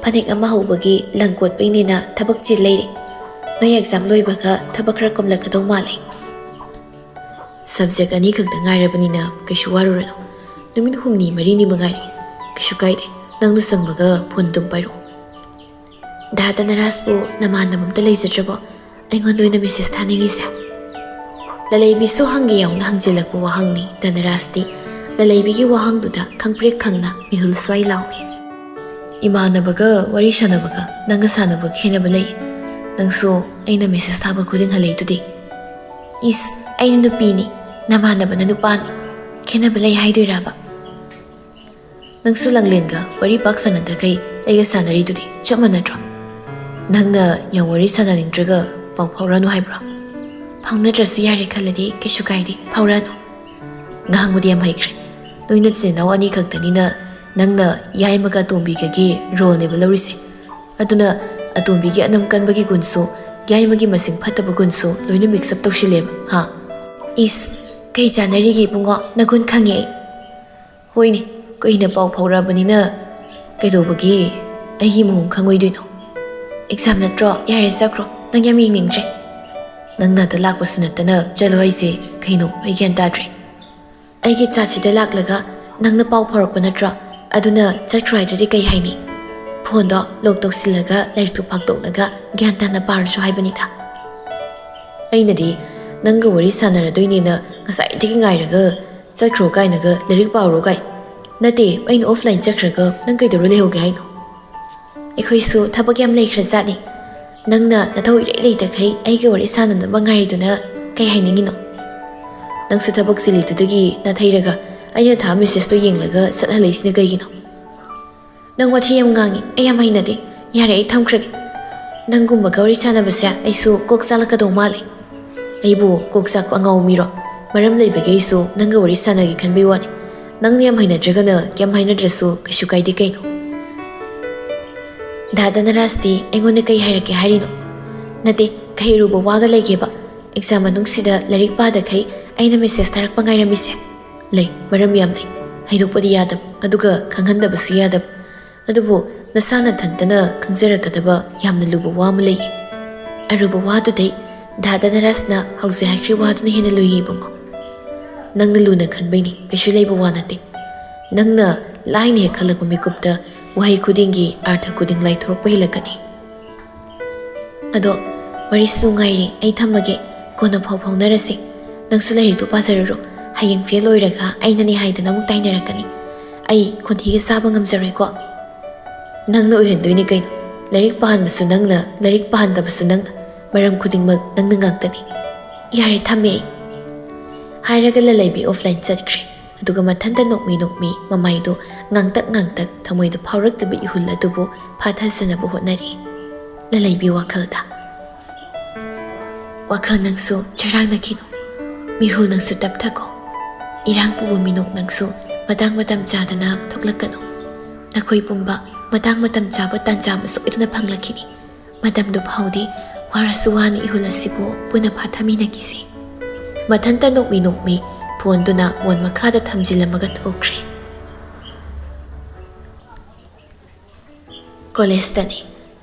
ꯐꯅꯦꯛ ꯑꯃ ꯍꯧꯕꯒꯤ ꯂꯪ ꯀꯣꯠꯄꯩꯅꯦꯅ ꯊꯕꯛ ꯆꯤꯜ ꯂꯩꯔꯦ꯫ ꯅꯣꯏ ꯑꯦꯛꯖꯥꯝ ꯂꯣꯏꯕꯒ ꯊꯕꯛ ꯈꯔ ꯀꯣꯝꯂꯛꯀꯗꯧ ꯃꯥꯜꯂꯦ꯫ ꯁꯕꯖꯦꯛ ꯑꯅꯤꯈꯛꯇ ꯉꯥꯏꯔꯕꯅꯤꯅ ꯀꯩꯁꯨ ꯋꯥꯔꯨꯔꯅꯨ꯫ ꯅꯨꯃꯤꯠ ꯍꯨꯝꯅꯤ ꯃꯔꯤꯅꯤ ꯃꯉꯥꯏꯔꯦ꯫ ꯀꯩꯁꯨ ꯀꯥꯏꯗꯦ꯫ ꯅꯪꯅ ꯁꯪꯕꯒ ꯐꯣꯟ ꯑꯗꯨꯝ ꯄꯥꯏꯔꯛꯑꯣ꯫ ꯗꯥ ꯙꯅꯔꯥꯖꯄꯨ ꯅꯃꯥꯟꯅꯕ ꯑꯝꯇ ꯂꯩꯖꯗ꯭ꯔꯕꯣ? ꯑꯩꯉꯣꯟꯗ ꯑꯣꯏꯅ ꯃꯦꯁꯦꯖ ꯊꯥꯅꯤꯡꯉꯤꯁꯦ꯫ ꯂꯂꯩꯕꯤꯁꯨ ꯍꯪꯒꯦ ꯌꯥꯎꯅ ꯍꯪꯖꯤꯜꯂꯛꯄ ꯋꯥꯍꯪꯅꯤ꯫ ꯙꯅꯔꯥꯖꯇꯤ ꯂꯂꯩꯕꯤꯒꯤ ꯋꯥꯍꯪꯗꯨꯗ ꯈꯪꯄ꯭ꯔꯦꯛ ꯈꯪꯅ ꯃꯤꯍꯨꯜ ꯁ꯭ꯋꯥꯏ ꯂꯥꯎꯏ꯫ ꯏꯃꯥꯟꯅꯕꯒ ꯋꯥꯔꯤ ꯁꯥꯟꯅꯕꯒ ꯅꯪꯒ ꯁꯥꯟꯅꯕꯒ ꯈꯦꯠꯅꯕ ꯂꯩ꯫ ꯅꯪꯁꯨ ꯑꯩꯅ ꯃꯦꯁꯦꯖ ꯊꯥꯕ ꯈꯨꯗꯤꯡ ꯍꯜꯂꯛꯏꯗꯨꯗꯤ꯫ ꯏꯁ, ꯑꯩꯅ ꯅꯨꯄꯤꯅꯤ, ꯅꯃꯥꯟꯅꯕꯅ ꯅꯨꯄꯥꯅꯤ꯫ ꯈꯦꯠꯅꯕ ꯂꯩ ꯍꯥꯏꯗꯣꯏꯔꯕ? ꯅꯪꯁꯨ ꯂꯥꯡꯂꯦꯟꯒ ꯋꯥꯔꯤ ꯄꯥꯛ ꯁꯥꯟꯅꯗꯈꯩ ꯑꯩꯒ ꯁꯥꯟꯅꯔꯤꯗꯨꯗꯤ ꯆꯞ ꯃꯥꯟꯅꯗ꯭ꯔꯣ? ꯅꯪꯅ ꯌꯥꯝ ꯋꯥꯔꯤ ꯁꯥꯟꯅꯅꯤꯡꯗ꯭ꯔꯒ ꯄꯥꯎ ꯐꯥꯎꯔꯛꯑꯅꯨ ꯍꯥꯏꯕ꯭ꯔꯣ? ꯐꯥꯎꯅꯗ꯭ꯔꯁꯨ ꯌꯥꯔꯦ ꯈꯜꯂꯗꯤ ꯀꯩꯁꯨ ꯀꯥꯏꯗꯦ, ꯐꯥꯎꯔꯛꯑꯅꯨ꯫ ꯉꯥꯡꯕꯗꯤ ꯌꯥꯝ ꯍꯩꯈ꯭ꯔꯦ꯫ ꯅꯣꯏ ꯅꯆꯤꯟ ꯅꯅꯥꯎ ꯑꯅꯤ ꯈꯛꯇꯅꯤꯅ ꯅꯪꯅ ꯌꯥꯏꯃꯒ ꯑꯇꯣꯝꯕꯤꯒꯒꯤ ꯔꯣꯜꯅꯦꯕ ꯂꯧꯔꯤꯁꯦ꯫ ꯑꯗꯨꯅ ꯑꯇꯣꯝꯕꯤꯒꯤ ꯑꯅꯝ ꯀꯟꯕꯒꯤ ꯒꯨꯟꯁꯨ, ꯌꯥꯏꯃꯒꯤ ꯃꯁꯤꯡ ꯐꯠꯇꯕ ꯒꯨꯟꯁꯨ ꯂꯣꯏꯅ ꯃꯤꯛꯁ ꯑꯞ ꯇꯧꯁꯤꯜꯂꯦꯕ, ꯍꯥ? ꯏꯁ, ꯀꯩ ꯆꯥꯟꯅꯔꯤꯒꯦ ꯏꯕꯨꯡꯉꯣ? ꯅꯒꯨꯟ ꯈꯪꯉꯦ ꯑꯩ꯫ ꯍꯣꯏꯅꯦ, ꯀꯨꯏꯅ ꯄꯥꯎ ꯐꯥꯎꯔꯛꯑꯕꯅꯤꯅ ꯀꯩꯗꯧꯕꯒꯤ ꯑꯩꯒꯤ ꯃꯑꯣꯡ ꯈꯪꯉꯣꯏꯗꯣꯏꯅꯣ? ꯑꯦꯛꯖꯥꯝ ꯅꯠꯇ꯭ꯔꯣ? ꯌꯥꯔꯦ, ꯆꯠꯈ꯭ꯔꯣ꯫ ꯅꯪ ꯌꯥꯝ ꯌꯦꯡꯅꯤꯡꯗ꯭ꯔꯦ꯫ ꯅꯪ ꯅꯥꯛꯇ ꯂꯥꯛꯄꯁꯨ ꯅꯠꯇꯅ ꯆꯠꯂꯣ ꯍꯥꯏꯁꯦ ꯀꯩꯅꯣ? ꯑꯩ ꯒ꯭ꯌꯥꯟ ꯇꯥꯗ꯭ꯔꯦ꯫ ꯑꯩꯒꯤ ꯆꯥꯠꯁꯤꯗ ꯂꯥꯛꯂꯒ ꯅꯪꯅ ꯄꯥꯎ ꯐꯥꯎꯔꯛꯄ ꯅꯠꯇ꯭ꯔꯣ? ꯑꯗꯨꯅ ꯆꯠꯈ꯭ꯔꯣ ꯍꯥꯏꯗ꯭ꯔꯗꯤ ꯀꯩ ꯍꯥꯏꯅꯤ? ꯐꯣꯟꯗꯣ ꯂꯣꯛ ꯇꯧꯁꯤꯜꯂꯒ ꯂꯥꯏꯔꯤꯛꯇꯨ ꯐꯥꯛꯇꯣꯛꯂꯒ ꯒ꯭ꯌꯥꯟ ꯇꯥꯅ ꯄꯥꯔꯁꯨ ꯍꯥꯏꯕꯅꯤꯗ꯫ ꯑꯩꯅꯗꯤ ꯅꯪꯒ ꯋꯥꯔꯤ ꯁꯥꯟꯅꯔꯗꯣꯏꯅꯦꯅ ꯉꯁꯥꯏꯗꯒꯤ ꯉꯥꯏꯔꯒ ꯆꯠꯈ꯭ꯔꯣ ꯀꯥꯏꯅꯒ ꯂꯥꯏꯔꯤꯛ ꯄꯥꯎꯔꯣ ꯀꯥꯏ꯫ ꯅꯠꯇꯦ, ꯑꯩꯅ ꯑꯣꯐꯂꯥꯏꯟ ꯆꯠꯈ꯭ꯔꯒ ꯅꯪ ꯀꯩꯗꯧꯔ ꯂꯩꯍꯧꯒꯦ ꯍꯥꯏꯅꯣ? ꯑꯩꯈꯣꯏꯁꯨ ꯊꯕꯛ ꯌꯥꯝ ꯂꯩꯈ꯭ꯔꯖꯥꯠꯅꯤ꯫ ꯅꯪꯅ ꯅꯊꯧ ꯏꯔꯩ ꯂꯩꯇꯈꯩ ꯑꯩꯒ ꯋꯥꯔꯤ ꯁꯥꯟꯅꯅꯕ ꯉꯥꯏꯔꯤꯗꯨꯅ ꯀꯩ ꯍꯥꯏꯅꯤꯡꯉꯤꯅꯣ? ꯅꯪꯁꯨ ꯊꯕꯛ ꯆꯤꯜꯂꯤꯗꯨꯗꯒꯤ ꯅꯥꯊꯩꯔꯒ ꯑꯩꯅ ꯊꯥ ꯃꯦꯁꯦꯖꯇꯣ ꯌꯦꯡꯂꯒ ꯁꯠ ꯍꯜꯂꯛꯏꯁꯤꯅ ꯀꯩꯒꯤꯅꯣ? ꯅꯪ ꯋꯥꯊꯤ ꯌꯥꯝ ꯉꯥꯡꯉꯤ, ꯑꯩ ꯌꯥꯝ ꯍꯩꯅꯗꯦ꯫ ꯌꯥꯔꯦ, ꯑꯩ ꯊꯝꯈ꯭ꯔꯒꯦ꯫ ꯅꯪꯒꯨꯝꯕꯒ ꯋꯥꯔꯤ ꯁꯥꯟꯅꯕꯁꯦ ꯑꯩꯁꯨ ꯀꯣꯛ ꯆꯥꯛꯂꯛꯀꯗꯧ ꯃꯥꯜꯂꯦ꯫ ꯑꯩꯕꯨ ꯀꯣꯛ ꯆꯥꯛꯄ ꯑꯉꯥꯎꯕ ꯃꯤꯔꯣ? ꯃꯔꯝ ꯂꯩꯕꯒꯤ ꯑꯩꯁꯨ ꯅꯪꯒ ꯋꯥꯔꯤ ꯁꯥꯟꯅꯒꯦ ꯈꯟꯕꯩ ꯋꯥꯅꯤ꯫ ꯅꯪꯅ ꯌꯥꯝ ꯍꯩꯅꯗ꯭ꯔꯒꯅ ꯀꯌꯥꯝ ꯍꯥꯏꯅꯗ꯭ꯔꯁꯨ ꯀꯩꯁꯨ ꯀꯥꯏꯗꯦ ꯀꯩꯅꯣ꯫ ꯗꯥ ꯙꯅꯔꯥꯖꯇꯤ ꯑꯩꯉꯣꯟꯗ ꯀꯩ ꯍꯥꯏꯔꯛꯀꯦ ꯍꯥꯏꯔꯤꯅꯣ? ꯅꯠꯇꯦ, ꯀꯩ ꯑꯔꯨꯕ ꯋꯥꯒ ꯂꯩꯒꯦꯕ? ꯑꯦꯛꯖꯥꯝ ꯃꯅꯨꯡꯁꯤꯗ ꯂꯥꯏꯔꯤꯛ ꯄꯥꯗꯈꯩ ꯑꯩꯅ ꯃꯦꯁꯦꯖ ꯊꯥꯔꯛꯄ ꯉꯥꯏꯔꯝꯃꯤꯁꯦ? ꯂꯩ, ꯃꯔꯝ ꯌꯥꯝ ꯂꯩ꯫ ꯍꯥꯏꯗꯣꯛꯄꯗꯤ ꯌꯥꯗꯕ, ꯑꯗꯨꯒ ꯈꯪꯍꯟꯗꯕꯁꯨ ꯌꯥꯗꯕ꯫ ꯑꯗꯨꯕꯨ ꯅꯁꯥ ꯅꯊꯟꯇꯅ ꯈꯪꯖꯔꯛꯀꯗꯕ ꯌꯥꯝꯅ ꯂꯨꯕ ꯋꯥ ꯑꯃ ꯂꯩꯌꯦ꯫ ꯑꯔꯨꯕ ꯋꯥꯗꯨꯗꯩ ꯗꯥ ꯙꯅꯔꯥꯖꯅ ꯍꯧꯖꯤꯛ ꯍꯥꯏꯈ꯭ꯔꯤꯕ ꯋꯥꯗꯨꯅ ꯍꯦꯟꯅ ꯂꯨꯏꯌꯦ ꯏꯕꯨꯡꯉꯣ꯫ ꯅꯪꯅ ꯂꯨꯅ ꯈꯟꯕꯩꯅꯤ, ꯀꯩꯁꯨ ꯂꯩꯕ ꯋꯥ ꯅꯠꯇꯦ꯫ ꯅꯪꯅ ꯂꯥꯏꯅ ꯍꯦꯛ ꯈꯜꯂꯛꯄ ꯃꯤꯀꯨꯞꯇ ꯋꯥꯍꯩ ꯈꯨꯗꯤꯡꯒꯤ ꯑꯥꯔꯊ ꯈꯨꯗꯤꯡ ꯂꯥꯏꯊꯣꯔꯛꯄ ꯍꯦꯜꯂꯛꯀꯅꯤ꯫ ꯑꯗꯣ ꯋꯥꯔꯤꯁꯨ ꯉꯥꯏꯔꯤ, ꯑꯩ ꯊꯝꯃꯒꯦ꯫ ꯀꯣꯟꯅ ꯐꯥꯎ ꯐꯥꯎꯅꯔꯁꯤ꯫ ꯅꯪꯁꯨ ꯂꯥꯏꯔꯤꯛꯇꯨ ꯄꯥꯖꯔꯨꯔꯣ꯫ ꯍꯌꯦꯡ ꯐꯦꯜ ꯑꯣꯏꯔꯒ ꯑꯩꯅꯅꯦ ꯍꯥꯏꯗꯅ ꯑꯃꯨꯛ ꯇꯥꯏꯅꯔꯛꯀꯅꯤ꯫ ꯑꯩ ꯈꯣꯟꯊꯤꯒ ꯆꯥꯕ ꯉꯝꯖꯔꯣꯏꯀꯣ꯫ ꯅꯪꯅ ꯑꯣꯏꯍꯟꯗꯣꯏꯅꯤ ꯀꯩꯅꯣ꯫ ꯂꯥꯏꯔꯤꯛ ꯄꯥꯍꯟꯕꯁꯨ ꯅꯪꯅ, ꯂꯥꯏꯔꯤꯛ ꯄꯥꯍꯟꯗꯕꯁꯨ ꯅꯪꯅ, ꯃꯔꯝ ꯈꯨꯗꯤꯡꯃꯛ ꯅꯪꯅ ꯉꯥꯛꯇꯅꯤ꯫ ꯌꯥꯔꯦ, ꯊꯝꯃꯦ ꯑꯩ꯫ ꯍꯥꯏꯔꯒ ꯂꯂꯩꯕꯤ ꯑꯣꯐꯂꯥꯏꯟ ꯆꯠꯈ꯭ꯔꯦ꯫ ꯑꯗꯨꯒ ꯃꯊꯟꯇ ꯅꯣꯛꯃꯤ ꯅꯣꯛꯃꯤ ꯃꯃꯥꯏꯗꯨ ꯉꯥꯡꯇꯛ ꯉꯥꯡꯇꯛ ꯊꯃꯣꯏꯗ ꯐꯥꯎꯔꯛꯇꯕ ꯏꯍꯨꯜ ꯑꯗꯨꯕꯨ ꯐꯥꯊꯖꯅꯕ ꯍꯣꯠꯅꯔꯤ꯫ ꯂꯂꯩꯕꯤ ꯋꯥꯈꯜꯗ, "ꯋꯥꯈꯜ ꯅꯪꯁꯨ ꯆꯔꯥꯡꯅꯈꯤꯅꯨ, ꯃꯤꯍꯨꯜ ꯅꯪꯁꯨ ꯇꯞꯊꯈꯣ, ꯏꯔꯥꯡ ꯄꯨꯕ ꯃꯤꯅꯣꯛ ꯅꯪꯁꯨ ꯃꯇꯥꯡ ꯃꯇꯝ ꯆꯥꯗꯅ ꯊꯣꯛꯂꯛꯀꯅꯨ꯫ ꯅꯈꯣꯏ ꯄꯨꯝꯕ ꯃꯇꯥꯡ ꯃꯇꯝ ꯆꯥꯕ ꯇꯥꯟꯖꯥ ꯑꯃ ꯁꯣꯏꯗꯅ ꯐꯪꯂꯛꯈꯤꯅꯤ꯫ ꯃꯇꯝꯗꯨ ꯐꯥꯎꯗꯤ ꯋꯥꯔꯁꯨ ꯋꯥꯅ ꯏꯍꯨꯜ ꯑꯁꯤꯕꯨ ꯄꯨꯟꯅ ꯐꯥꯊꯃꯤꯟꯅꯈꯤꯁꯤ꯫" ꯃꯊꯟꯇ ꯅꯣꯛꯃꯤ ꯅꯣꯛꯃꯤ ꯐꯣꯟꯗꯨꯅ ꯃꯣꯟ ꯃꯈꯥꯗ ꯊꯝꯖꯤꯜꯂꯝꯃꯒ ꯊꯣꯛꯈ꯭ꯔꯦ꯫ ꯀꯣꯂꯦꯖꯇꯅꯤ꯫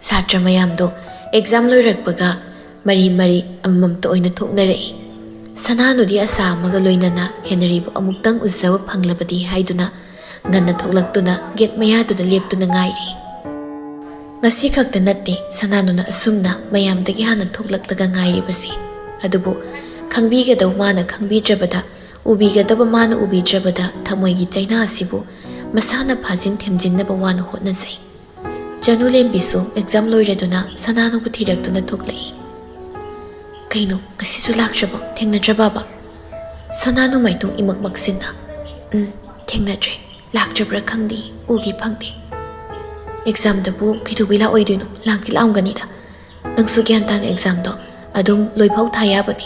ꯁꯥꯇ꯭ꯔ ꯃꯌꯥꯝꯗꯣ ꯑꯦꯛꯖꯥꯝ ꯂꯣꯏꯔꯛꯄꯒ ꯃꯔꯤ ꯃꯔꯤ ꯑꯃꯃꯝꯇ ꯑꯣꯏꯅ ꯊꯣꯛꯅꯔꯛꯏ꯫ ꯁꯅꯥꯅꯨꯗꯤ ꯑꯁꯥ ꯑꯃꯒ ꯂꯣꯏꯅꯅ ꯍꯦꯅꯔꯤꯕꯨ ꯑꯃꯨꯛꯇꯪ ꯎꯖꯕ ꯐꯪꯂꯕꯗꯤ ꯍꯥꯏꯗꯨꯅ ꯉꯟꯅ ꯊꯣꯛꯂꯛꯇꯨꯅ ꯒꯦꯠ ꯃꯌꯥꯗꯨꯗ ꯂꯦꯞꯇꯨꯅ ꯉꯥꯏꯔꯤ꯫ ꯉꯁꯤ ꯈꯛꯇ ꯅꯠꯇꯦ ꯁꯅꯥꯅꯨꯅ ꯑꯁꯨꯝꯅ ꯃꯌꯥꯝꯗꯒꯤ ꯍꯥꯟꯅ ꯊꯣꯛꯂꯛꯂꯒ ꯉꯥꯏꯔꯤꯕꯁꯤ꯫ ꯑꯗꯨꯕꯨ ꯈꯪꯕꯤꯒꯗꯧ ꯃꯥꯅ ꯈꯪꯕꯤꯗ꯭ꯔꯕꯗ, ꯎꯕꯤꯒꯗꯕ ꯃꯥꯅ ꯎꯕꯤꯗ꯭ꯔꯕꯗ ꯊꯃꯣꯏꯒꯤ ꯆꯩꯅꯥ ꯑꯁꯤꯕꯨ ꯃꯁꯥꯅ ꯐꯥꯖꯤꯟ ꯊꯦꯝꯖꯤꯟꯅꯕ ꯋꯥꯅ ꯍꯣꯠꯅꯖꯩ꯫ ꯆꯅꯨ ꯂꯦꯝꯕꯤꯁꯨ ꯑꯦꯛꯖꯥꯝ ꯂꯣꯏꯔꯗꯨꯅ ꯁꯅꯥꯅꯨꯕꯨ ꯊꯤꯔꯛꯇꯨꯅ ꯊꯣꯛꯂꯛꯏ꯫ "ꯀꯩꯅꯣ, ꯉꯁꯤꯁꯨ ꯂꯥꯛꯇ꯭ꯔꯕꯣ? ꯊꯦꯡꯅꯗ꯭ꯔꯕꯕ?" ꯁꯅꯥꯅꯨ ꯃꯥꯏꯊꯣꯡ ꯏꯃꯛ ꯃꯛꯁꯤꯟꯅ, "ꯎꯝ, ꯊꯦꯡꯅꯗ꯭ꯔꯦ꯫ ꯂꯥꯛꯇ꯭ꯔꯕ꯭ꯔꯥ ꯈꯪꯗꯦ, ꯎꯒꯦ ꯐꯪꯗꯦ꯫ ꯑꯦꯛꯖꯥꯝꯗꯕꯨ ꯀꯩꯗꯧꯕꯩ ꯂꯥꯛꯑꯣꯏꯗꯣꯏꯅꯣ? ꯂꯥꯛꯇꯤ ꯂꯥꯛꯑꯝꯒꯅꯤꯗ꯫ ꯅꯪꯁꯨ ꯒ꯭ꯌꯥꯟ ꯇꯥꯅ ꯑꯦꯛꯖꯥꯝꯗꯣ ꯑꯗꯨꯝ ꯂꯣꯏꯐꯥꯎ ꯊꯥ ꯌꯥꯕꯅꯤ꯫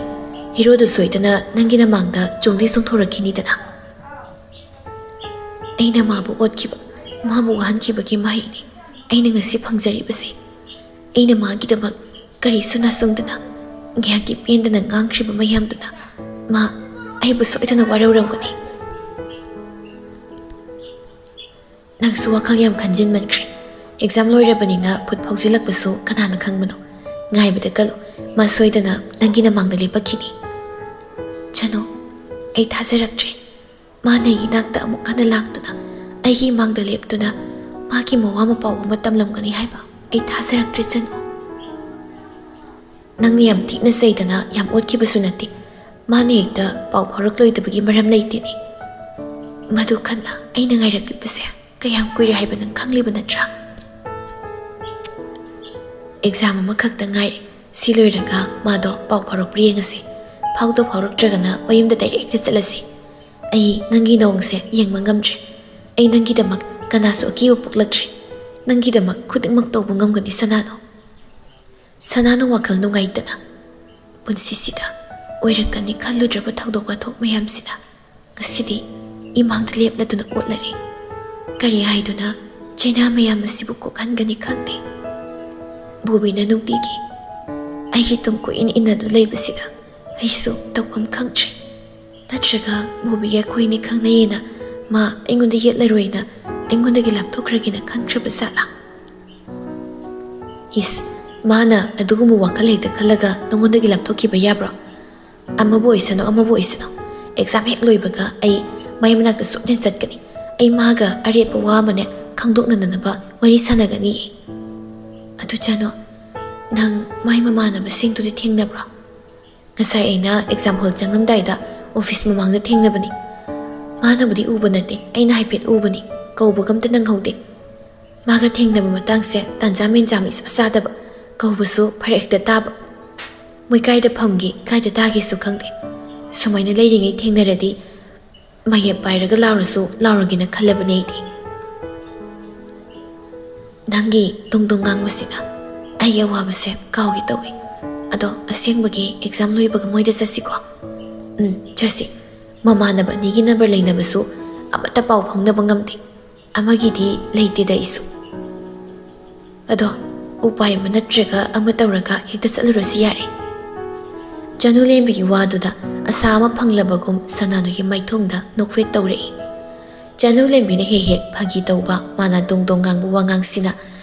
ꯍꯦꯔꯣꯗꯨ ꯁꯣꯏꯗꯅ ꯅꯪꯒꯤ ꯅꯃꯥꯡꯗ ꯆꯣꯡꯗꯤ ꯆꯣꯡꯊꯣꯔꯛꯈꯤꯅꯤꯗꯅ꯫" ꯑꯩꯅ ꯃꯥꯕꯨ ꯑꯣꯠꯈꯤꯕ, ꯃꯥꯕꯨ ꯋꯥꯍꯟꯈꯤꯕꯒꯤ ꯃꯍꯩꯅꯤ ꯑꯩꯅ ꯉꯁꯤ ꯐꯪꯖꯔꯤꯕꯁꯤ꯫ ꯑꯩꯅ ꯃꯥꯒꯤꯗꯃꯛ ꯀꯔꯤꯁꯨ ꯅꯥꯁꯨꯡꯗꯅ ꯉꯥꯏꯍꯥꯛꯀꯤ ꯄꯦꯟꯗꯅ ꯉꯥꯡꯈ꯭ꯔꯤꯕ ꯃꯌꯥꯝꯗꯨꯅ ꯃꯥ ꯑꯩꯕꯨ ꯁꯣꯏꯗꯅ ꯋꯥꯔꯧꯔꯝꯒꯅꯤ꯫ "ꯅꯪꯁꯨ ꯋꯥꯈꯜ ꯌꯥꯝ ꯈꯟꯖꯤꯟꯃꯟꯈ꯭ꯔꯦ꯫ ꯑꯦꯛꯖꯥꯝ ꯂꯣꯏꯔꯕꯅꯤꯅ ꯈꯨꯠ ꯐꯥꯎꯖꯤꯜꯂꯛꯄꯁꯨ ꯀꯅꯥꯅ ꯈꯪꯕꯅꯣ? ꯉꯥꯏꯕꯗ ꯀꯜꯂꯨ, ꯃꯥ ꯁꯣꯏꯗꯅ ꯅꯪꯒꯤ ꯅꯃꯥꯡꯗ ꯂꯦꯞꯄꯛꯈꯤꯅꯤ꯫" "ꯆꯅꯨ, ꯑꯩ ꯊꯥꯖꯔꯛꯇ꯭ꯔꯦ꯫ ꯃꯥꯅ ꯑꯩꯒꯤ ꯅꯥꯛꯇ ꯑꯃꯨꯛ ꯍꯟꯅ ꯂꯥꯛꯇꯨꯅ ꯑꯩꯒꯤ ꯏꯃꯥꯡꯗ ꯂꯦꯞꯇꯨꯅ ꯃꯥꯒꯤ ꯃꯋꯥ ꯃꯄꯥꯎ ꯑꯃ ꯇꯝꯂꯝꯒꯅꯤ ꯍꯥꯏꯕ ꯑꯩ ꯊꯥꯖꯔꯛꯇ꯭ꯔꯦ ꯆꯅꯨ꯫ ꯅꯪꯅ ꯌꯥꯝ ꯊꯤꯅ ꯆꯩꯗꯅ ꯌꯥꯝ ꯑꯣꯠꯈꯤꯕꯁꯨ ꯅꯠꯇꯦ꯫ ꯃꯥꯅ ꯍꯦꯛꯇ ꯄꯥꯎ ꯐꯥꯎꯔꯛꯂꯣꯏꯗꯕꯒꯤ ꯃꯔꯝ ꯂꯩꯇꯦꯅꯦ꯫ ꯃꯗꯨ ꯈꯟꯅ ꯑꯩꯅ ꯉꯥꯏꯔꯛꯂꯤꯕꯁꯦ ꯀꯌꯥꯝ ꯀꯨꯏꯔꯦ ꯍꯥꯏꯕ ꯅꯪ ꯈꯪꯂꯤꯕ ꯅꯠꯇ꯭ꯔꯥ?" "ꯑꯦꯛꯖꯥꯝ ꯑꯃꯈꯛꯇ ꯉꯥꯏꯔꯦ꯫ ꯁꯤ ꯂꯣꯏꯔꯒ ꯃꯥꯗꯣ ꯄꯥꯎ ꯐꯥꯎꯔꯛꯄ꯭ꯔꯥ ꯌꯦꯡꯉꯁꯤ꯫ ꯐꯥꯎꯗ ꯐꯥꯎꯔꯛꯇ꯭ꯔꯒꯅ ꯃꯌꯨꯝꯗ ꯗꯥꯏꯔꯦꯛꯇ ꯆꯠꯂꯁꯤ꯫ ꯑꯩ ꯅꯪꯒꯤ ꯅꯑꯣꯡꯁꯦ ꯌꯦꯡꯕ ꯉꯝꯗ꯭ꯔꯦ꯫ ꯑꯩ ꯅꯪꯒꯤꯗꯃꯛ ꯀꯅꯥꯁꯨ ꯑꯀꯤꯕ ꯄꯣꯛꯂꯛꯇ꯭ꯔꯦ꯫ ꯅꯪꯒꯤꯗꯃꯛ ꯈꯨꯗꯤꯡꯃꯛ ꯇꯧꯕ ꯉꯝꯒꯅꯤ ꯁꯅꯥꯅꯨ꯫" ꯁꯅꯥꯅꯨ ꯋꯥꯈꯜ ꯅꯨꯡꯉꯥꯏꯇꯅ, "ꯄꯨꯟꯁꯤꯁꯤꯗ ꯑꯣꯏꯔꯛꯀꯅꯤ ꯈꯜꯂꯨꯗ꯭ꯔꯕ ꯊꯧꯗꯣꯛ ꯋꯥꯊꯣꯛ ꯃꯌꯥꯝꯁꯤꯅ ꯉꯁꯤꯗꯤ ꯏꯃꯥꯡꯗ ꯂꯦꯞꯂꯗꯨꯅ ꯑꯣꯠꯂꯔꯦ꯫ ꯀꯔꯤ ꯍꯥꯏꯗꯨꯅ ꯆꯩꯅꯥ ꯃꯌꯥꯝ ꯑꯁꯤꯕꯨ ꯀꯣꯛꯍꯟꯒꯅꯤ ꯈꯪꯗꯦ꯫ ꯕꯣꯕꯤꯅ ꯅꯨꯡꯇꯤꯒꯤ ꯑꯩꯒꯤ ꯇꯨꯡ ꯀꯣꯏꯏꯟ ꯏꯟꯅꯗꯨꯅ ꯂꯩꯕꯁꯤꯗ ꯑꯩꯁꯨ ꯇꯧꯐꯝ ꯈꯪꯗ꯭ꯔꯦ꯫ ꯅꯠꯇ꯭ꯔꯒ ꯕꯣꯕꯤꯒ ꯑꯩꯈꯣꯏꯅꯤ ꯈꯪꯅꯩꯌꯦꯅ ꯃꯥ ꯑꯩꯉꯣꯟꯗ ꯌꯦꯠꯂꯔꯣꯏꯅ ꯑꯩꯉꯣꯟꯗꯒꯤ ꯂꯥꯞꯊꯣꯛꯈ꯭ꯔꯒꯦꯅ ꯈꯟꯈ꯭ꯔꯕ ꯖꯥꯠꯂꯥ?" "ꯏꯁ, ꯃꯥꯅ ꯑꯗꯨꯒꯨꯝꯕ ꯋꯥꯈꯜ ꯍꯦꯛꯇ ꯈꯜꯂꯒ ꯅꯉꯣꯟꯗꯒꯤ ꯂꯥꯞꯊꯣꯛꯈꯤꯕ ꯌꯥꯕ꯭ꯔꯣ? ꯑꯃꯕꯨ ꯑꯣꯏꯁꯅꯨ, ꯑꯃꯕꯨ ꯑꯣꯏꯁꯅꯨ, ꯑꯦꯛꯖꯥꯝ ꯍꯦꯛ ꯂꯣꯏꯕꯒ ꯑꯩ ꯃꯥꯏ ꯃꯅꯥꯛꯇ ꯁꯣꯏꯗꯅ ꯆꯠꯀꯅꯤ꯫ ꯑꯩ ꯃꯥꯒ ꯑꯔꯦꯞꯄ ꯋꯥ ꯑꯃꯅꯦ ꯈꯪꯗꯣꯛꯅꯗꯅꯕ ꯋꯥꯔꯤ ꯁꯥꯟꯅꯒꯅꯤꯌꯦ꯫ ꯑꯗꯨ ꯆꯅꯣ, ꯅꯪ ꯃꯥꯏ ꯃꯃꯥꯟꯅꯕꯁꯤꯡꯗꯨꯗꯤ ꯊꯦꯡꯅꯕ꯭ꯔꯣ? ꯉꯁꯥꯏ ꯑꯩꯅ ꯑꯦꯛꯖꯥꯝ ꯍꯣꯜ ꯆꯪꯉꯝꯗꯥꯏꯗ ꯑꯣꯐꯤꯁ ꯃꯃꯥꯡꯗ ꯊꯦꯡꯅꯕꯅꯤ꯫ ꯃꯥꯅꯕꯨꯗꯤ ꯎꯕ ꯅꯠꯇꯦ, ꯑꯩꯅ ꯍꯥꯏꯐꯦꯠ ꯎꯕꯅꯤ꯫ ꯀꯧꯕꯒ ꯑꯝꯇ ꯅꯪꯍꯧꯗꯦ꯫ ꯃꯥꯒ ꯊꯦꯡꯅꯕ ꯃꯇꯥꯡꯁꯦ ꯇꯥꯟꯖꯥ ꯃꯦꯟꯖꯥ ꯑꯃ ꯏꯆꯥ ꯆꯥꯗꯕ, ꯀꯧꯕꯁꯨ ꯐꯔꯛ ꯍꯦꯛꯇ ꯇꯥꯕ꯫ ꯃꯣꯏ ꯀꯥꯏꯗ ꯐꯝꯒꯦ, ꯀꯥꯏꯗ ꯇꯥꯒꯦꯁꯨ ꯈꯪꯗꯦ꯫ ꯁꯨꯃꯥꯏꯅ ꯂꯩꯔꯤꯉꯩ ꯊꯦꯡꯅꯔꯗꯤ ꯃꯌꯦꯞ ꯄꯥꯏꯔꯒ ꯂꯥꯎꯔꯁꯨ ꯂꯥꯎꯔꯒꯦꯅ ꯈꯜꯂꯕꯅꯦ ꯑꯩꯗꯤ꯫ ꯅꯪꯒꯤ ꯗꯣꯡ ꯗꯣꯡ ꯉꯥꯡꯕꯁꯤꯅ ꯑꯩꯒꯤ ꯑꯋꯥꯕꯁꯦ ꯀꯥꯎꯒꯦ ꯇꯧꯏ꯫ ꯑꯗꯣ ꯑꯁꯦꯡꯕꯒꯤ ꯑꯦꯛꯖꯥꯝ ꯂꯣꯏꯕꯒ ꯃꯣꯏꯗ ꯆꯠꯁꯤꯀꯣ? ꯎꯝ, ꯆꯠꯁꯤ꯫ ꯃꯃꯥꯟꯅꯕ ꯑꯅꯤꯒꯤ ꯅꯝꯕꯔ ꯂꯩꯅꯕꯁꯨ ꯑꯃꯠꯇ ꯄꯥꯎ ꯐꯥꯎꯅꯕ ꯉꯝꯗꯦ꯫ ꯑꯃꯒꯤꯗꯤ ꯂꯩꯇꯦꯗ ꯑꯩꯁꯨ꯫ ꯑꯗꯣ ꯎꯄꯥꯏ ꯑꯃ ꯅꯠꯇ꯭ꯔꯒ ꯑꯃ ꯇꯧꯔꯒ ꯍꯦꯛꯇ ꯆꯠꯂꯨꯔꯁꯤ ꯌꯥꯔꯦ꯫ ꯆꯅꯨꯂꯦꯝꯕꯤꯒꯤ ꯋꯥꯗꯨꯗ ꯑꯁꯥ ꯑꯃ ꯐꯪꯂꯕꯒꯨꯝ ꯁꯅꯥꯅꯨꯒꯤ ꯃꯥꯏꯊꯣꯡꯗ ꯅꯣꯛꯐꯦꯠ ꯇꯧꯔꯛꯏ꯫ ꯆꯅꯨꯂꯦꯝꯕꯤꯅ ꯍꯦꯛ ꯍꯦꯛ ꯐꯥꯒꯤ ꯇꯧꯕ, ꯃꯥꯅ ꯗꯣꯡ ꯗꯣꯡ ꯉꯥꯡꯕ ꯋꯥꯉꯥꯡꯁꯤꯅ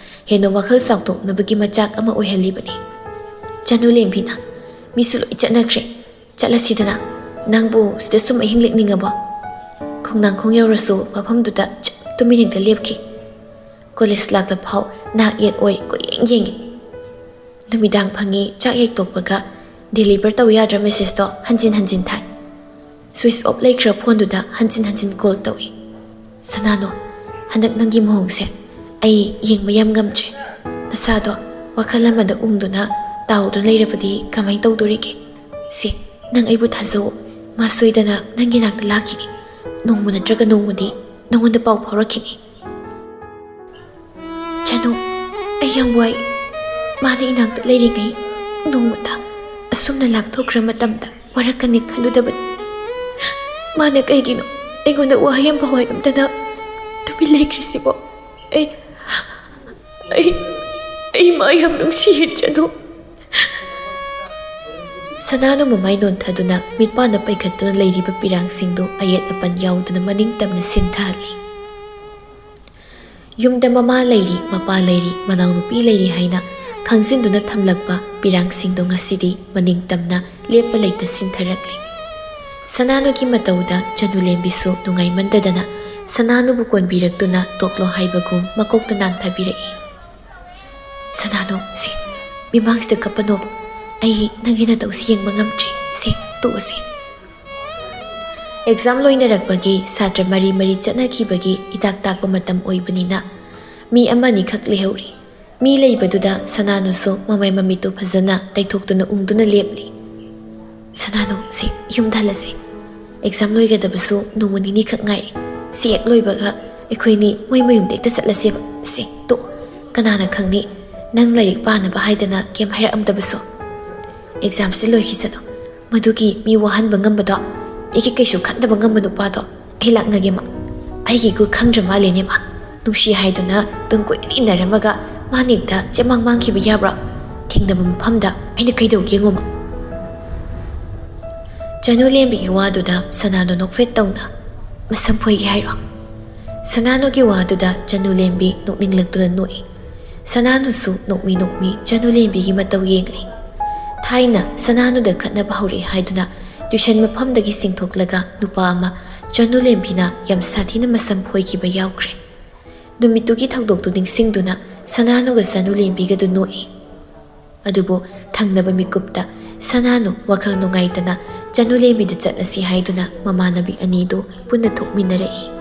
ꯍꯦꯟꯅ ꯋꯥꯈꯜ ꯆꯥꯎꯊꯣꯛꯅꯕꯒꯤ ꯃꯆꯥꯛ ꯑꯃ ꯑꯣꯏꯍꯜꯂꯤꯕꯅꯤ꯫ ꯆꯅꯨꯂꯦꯝꯕꯤꯅ, "ꯃꯤꯁꯨ ꯂꯣꯏ ꯆꯠꯅꯈ꯭ꯔꯦ, ꯆꯠꯂꯁꯤꯗꯅ꯫ ꯅꯪꯕꯨ ꯁꯤꯗ ꯁꯨꯝ ꯑꯍꯤꯡ ꯂꯦꯛꯅꯤꯡꯉꯕꯣ?" ꯈꯣꯡꯅꯥꯡꯈꯣꯡ ꯌꯧꯔꯁꯨ ꯃꯐꯝꯗꯨꯗ ꯆꯞ ꯇꯨꯃꯤꯟ ꯍꯦꯛꯇ ꯂꯦꯞꯈꯤ꯫ ꯀꯣꯂꯦꯖ ꯂꯥꯛꯇ ꯐꯥꯎ ꯅꯥꯛ ꯌꯦꯠ ꯑꯣꯏ ꯀꯣꯏꯌꯦꯡ ꯌꯦꯡꯉꯤ꯫ ꯅꯨꯃꯤꯗꯥꯡ ꯐꯪꯉꯤ ꯆꯥꯛ ꯍꯦꯛ ꯇꯣꯛꯄꯒ ꯗꯦꯂꯤꯚꯔ ꯇꯧ ꯌꯥꯗ꯭ꯔ ꯃꯦꯁꯦꯖꯇꯣ ꯍꯟꯖꯤꯟ ꯍꯟꯖꯤꯟ ꯊꯥꯏ꯫ ꯁ꯭ꯋꯤꯆ ꯑꯣꯐ ꯂꯩꯈ꯭ꯔ ꯐꯣꯟꯗꯨꯗ ꯍꯟꯖꯤꯟ ꯍꯟꯖꯤꯟ ꯀꯣꯜ ꯇꯧꯏ꯫ "ꯁꯅꯥꯅꯣ, ꯍꯟꯗꯛ ꯅꯪꯒꯤ ꯃꯑꯣꯡꯁꯦ ꯑꯩ ꯌꯦꯡꯕ ꯌꯥꯝ ꯉꯝꯗ꯭ꯔꯦ꯫ ꯅꯁꯥꯗꯣ ꯋꯥꯈꯜ ꯑꯃꯗ ꯎꯪꯗꯨꯅ ꯇꯥꯎꯗꯨꯅ ꯂꯩꯔꯕꯗꯤ ꯀꯃꯥꯏꯅ ꯇꯧꯗꯣꯔꯤꯒꯦ? ꯁꯦ, ꯅꯪ ꯑꯩꯕꯨ ꯊꯥꯖꯧ꯫ ꯃꯥ ꯁꯣꯏꯗꯅ ꯅꯪꯒꯤ ꯅꯥꯛꯇ ꯂꯥꯛꯈꯤꯅꯤ꯫ ꯅꯣꯡꯃ ꯅꯠꯇ꯭ꯔꯒ ꯅꯣꯡꯃꯗꯤ ꯅꯪꯉꯣꯟꯗ ꯄꯥꯎ ꯐꯥꯎꯔꯛꯈꯤꯅꯤ꯫" "ꯆꯅꯨ, ꯑꯩ ꯌꯥꯝ ꯋꯥꯏ꯫ ꯃꯥꯅ ꯏꯅꯥꯛꯇ ꯂꯩꯔꯤꯉꯩ ꯅꯣꯡꯃꯇ ꯑꯁꯨꯝꯅ ꯂꯥꯞꯊꯣꯛꯈ꯭ꯔ ꯃꯇꯝꯗ ꯋꯥꯔꯛꯀꯅꯤ ꯈꯜꯂꯨꯗꯕꯅꯤ꯫ ꯃꯥꯅ ꯀꯩꯒꯤꯅꯣ ꯑꯩꯉꯣꯟꯗ ꯋꯥꯍꯩ ꯑꯃ ꯐꯥꯎ ꯍꯥꯏꯔꯝꯗꯅ ꯇꯨꯃꯤꯟ ꯂꯩꯈ꯭ꯔꯤꯁꯤꯕꯣ? ꯑꯩ, ꯑꯩ, ꯑꯩ ꯃꯥ ꯌꯥꯝ ꯅꯨꯡꯁꯤꯌꯦ, ꯆꯅꯨ꯫" ꯁꯅꯥꯅꯨ ꯃꯃꯥꯏ ꯅꯣꯟꯊꯗꯨꯅ ꯃꯤꯠꯄꯥꯟꯗ ꯄꯩꯈꯠꯇꯨꯅ ꯂꯩꯔꯤꯕ ꯄꯤꯔꯥꯡꯁꯤꯡꯗꯨ ꯑꯌꯦꯠ ꯑꯄꯟ ꯌꯥꯎꯗꯅ ꯃꯅꯤꯡ ꯇꯝꯅ ꯁꯤꯟꯊꯍꯜꯂꯤ꯫ ꯌꯨꯝꯗ ꯃꯃꯥ ꯂꯩꯔꯤ, ꯃꯄꯥ ꯂꯩꯔꯤ, ꯃꯅꯥꯎꯅꯨꯄꯤ ꯂꯩꯔꯤ ꯍꯥꯏꯅ ꯈꯪꯖꯤꯟꯗꯨꯅ ꯊꯝꯂꯛꯄ ꯄꯤꯔꯥꯡꯁꯤꯡꯗꯣ ꯉꯁꯤꯗꯤ ꯃꯅꯤꯡ ꯇꯝꯅ ꯂꯦꯞꯄ ꯂꯩꯇ ꯁꯤꯟꯊꯔꯛꯂꯤ꯫ ꯁꯅꯥꯅꯨꯒꯤ ꯃꯇꯧꯗ ꯆꯅꯨꯂꯦꯝꯕꯤꯁꯨ ꯅꯨꯡꯉꯥꯏꯃꯟꯗꯗꯅ ꯁꯅꯥꯅꯨꯕꯨ ꯀꯣꯟꯕꯤꯔꯛꯇꯨꯅ ꯇꯣꯛꯂꯣ ꯍꯥꯏꯕꯒꯨꯝ ꯃꯀꯣꯛꯇ ꯅꯥꯟꯊꯕꯤꯔꯛꯏ꯫ "ꯁꯅꯥꯅꯨ, ꯁꯤ, ꯃꯤꯃꯥꯡꯁꯤꯗ ꯀꯞꯄꯅꯣꯕ꯫ ꯑꯩ ꯅꯪꯒꯤ ꯅꯇꯧꯁꯤ ꯌꯦꯡꯕ ꯉꯝꯗ꯭ꯔꯦ꯫ ꯁꯤ, ꯇꯣꯛꯑꯁꯤ꯫" ꯑꯦꯛꯖꯥꯝ ꯂꯣꯏꯅꯔꯛꯄꯒꯤ ꯁꯥꯇ꯭ꯔ ꯃꯔꯤ ꯃꯔꯤ ꯆꯠꯅꯈꯤꯕꯒꯤ ꯍꯤꯗꯥꯛ ꯇꯥꯛꯄ ꯃꯇꯝ ꯑꯣꯏꯕꯅꯤꯅ ꯃꯤ ꯑꯃꯅꯤꯈꯛ ꯂꯩꯍꯧꯔꯤ꯫ ꯃꯤ ꯂꯩꯕꯗꯨꯗ ꯁꯅꯥꯅꯨꯁꯨ ꯃꯃꯥꯏ ꯃꯃꯤꯠꯇꯨ ꯐꯖꯅ ꯇꯩꯊꯣꯛꯇꯨꯅ ꯎꯪꯗꯨꯅ ꯂꯦꯞꯂꯤ꯫ "ꯁꯅꯥꯅꯨ, ꯁꯤ, ꯌꯨꯝꯗ ꯍꯜꯂꯁꯤ꯫ ꯑꯦꯛꯖꯥꯝ ꯂꯣꯏꯒꯗꯕꯁꯨ ꯅꯣꯡꯃ ꯅꯤꯅꯤꯈꯛ ꯉꯥꯏꯔꯦ꯫ ꯁꯤ ꯍꯦꯛ ꯂꯣꯏꯕꯒ ꯑꯩꯈꯣꯏꯅꯤ ꯃꯣꯏ ꯃꯌꯨꯝꯗ ꯍꯦꯛꯇ ꯆꯠꯂꯁꯦꯕ꯫ ꯁꯤ, ꯇꯣ, ꯀꯅꯥꯅ ꯈꯪꯅꯤ, ꯅꯪ ꯂꯥꯏꯔꯤꯛ ꯄꯥꯅꯕ ꯍꯥꯏꯗꯅ ꯀꯩꯝ ꯍꯥꯏꯔꯛꯑꯝꯗꯕꯁꯨ꯫ ꯑꯦꯛꯖꯥꯝꯁꯤ ꯂꯣꯏꯈꯤꯁꯅꯨ꯫ ꯃꯗꯨꯒꯤ ꯃꯤ ꯋꯥꯍꯟꯕ ꯉꯝꯕꯗꯣ, ꯃꯤꯒꯤ ꯀꯩꯁꯨ ꯈꯟꯗꯕ ꯉꯝꯕ ꯅꯨꯄꯥꯗꯣ ꯑꯩ ꯂꯥꯛꯅꯒꯦ ꯃꯥ꯫ ꯑꯩꯒꯤ ꯏꯒꯨ ꯈꯪꯗ꯭ꯔ ꯃꯥꯜꯂꯦꯅꯦ ꯃꯥ꯫ ꯅꯨꯡꯁꯤ ꯍꯥꯏꯗꯨꯅ ꯇꯨꯡ ꯀꯣꯏꯅ ꯏꯟꯅꯔꯝꯃꯒ ꯃꯥꯅ ꯍꯦꯛꯇ ꯆꯦꯃꯥꯡ ꯃꯥꯡꯈꯤꯕ ꯌꯥꯕ꯭ꯔꯣ? ꯊꯦꯡꯅꯕ ꯃꯐꯝꯗ ꯑꯩꯅ ꯀꯩꯗꯧꯒꯦ ꯌꯦꯡꯉꯨ ꯃꯥ꯫" ꯆꯅꯨ ꯂꯦꯝꯕꯤꯒꯤ ꯋꯥꯗꯨꯗ ꯁꯅꯥꯗꯣ ꯅꯣꯛꯐꯦꯠ ꯇꯧꯅ, "ꯃꯁꯝ ꯐꯣꯏꯒꯦ ꯍꯥꯏꯔꯣ?" ꯁꯅꯥꯅꯨꯒꯤ ꯋꯥꯗꯨꯗ ꯆꯅꯨ ꯂꯦꯝꯕꯤ ꯅꯣꯛꯅꯤꯡꯂꯛꯇꯨꯅ ꯅꯣꯛꯏ꯫ ꯁꯅꯥꯅꯨꯁꯨ ꯅꯣꯛꯃꯤ ꯅꯣꯛꯃꯤ ꯆꯅꯨ ꯂꯦꯝꯕꯤꯒꯤ ꯃꯇꯧ ꯌꯦꯡꯂꯤ꯫ ꯊꯥꯏꯅ ꯁꯅꯥꯅꯨꯗ ꯈꯠꯅꯕ ꯍꯧꯔꯛꯑꯦ ꯍꯥꯏꯗꯨꯅ ꯇ꯭ꯌꯨꯁꯟ ꯃꯐꯝꯗꯒꯤ ꯆꯤꯡꯊꯣꯛꯂꯒ ꯅꯨꯄꯥ ꯑꯃ ꯆꯅꯨ ꯂꯦꯝꯕꯤꯅ ꯌꯥꯝ ꯁꯥꯊꯤꯅ ꯃꯁꯝ ꯐꯣꯏꯈꯤꯕ ꯌꯥꯎꯈ꯭ꯔꯦ꯫ ꯅꯨꯃꯤꯠꯇꯨꯒꯤ ꯊꯧꯗꯣꯛꯇꯨ ꯅꯤꯡꯁꯤꯡꯗꯨꯅ ꯁꯅꯥꯅꯨꯒ ꯆꯅꯨ ꯂꯦꯝꯕꯤꯒꯗꯨ ꯅꯣꯛꯏ꯫ ꯑꯗꯨꯕꯨ ꯊꯪꯅꯕ ꯃꯤꯀꯨꯞꯇ ꯁꯅꯥꯅꯨ ꯋꯥꯈꯜ ꯅꯨꯡꯉꯥꯏꯇꯅ ꯆꯅꯨ ꯂꯦꯝꯕꯤꯗ ꯆꯠꯂꯁꯤ ꯍꯥꯏꯗꯨꯅ ꯃꯃꯥꯟꯅꯕꯤ ꯑꯅꯤꯗꯨ ꯄꯨꯟꯅ ꯊꯣꯛꯃꯤꯟꯅꯔꯛꯏ꯫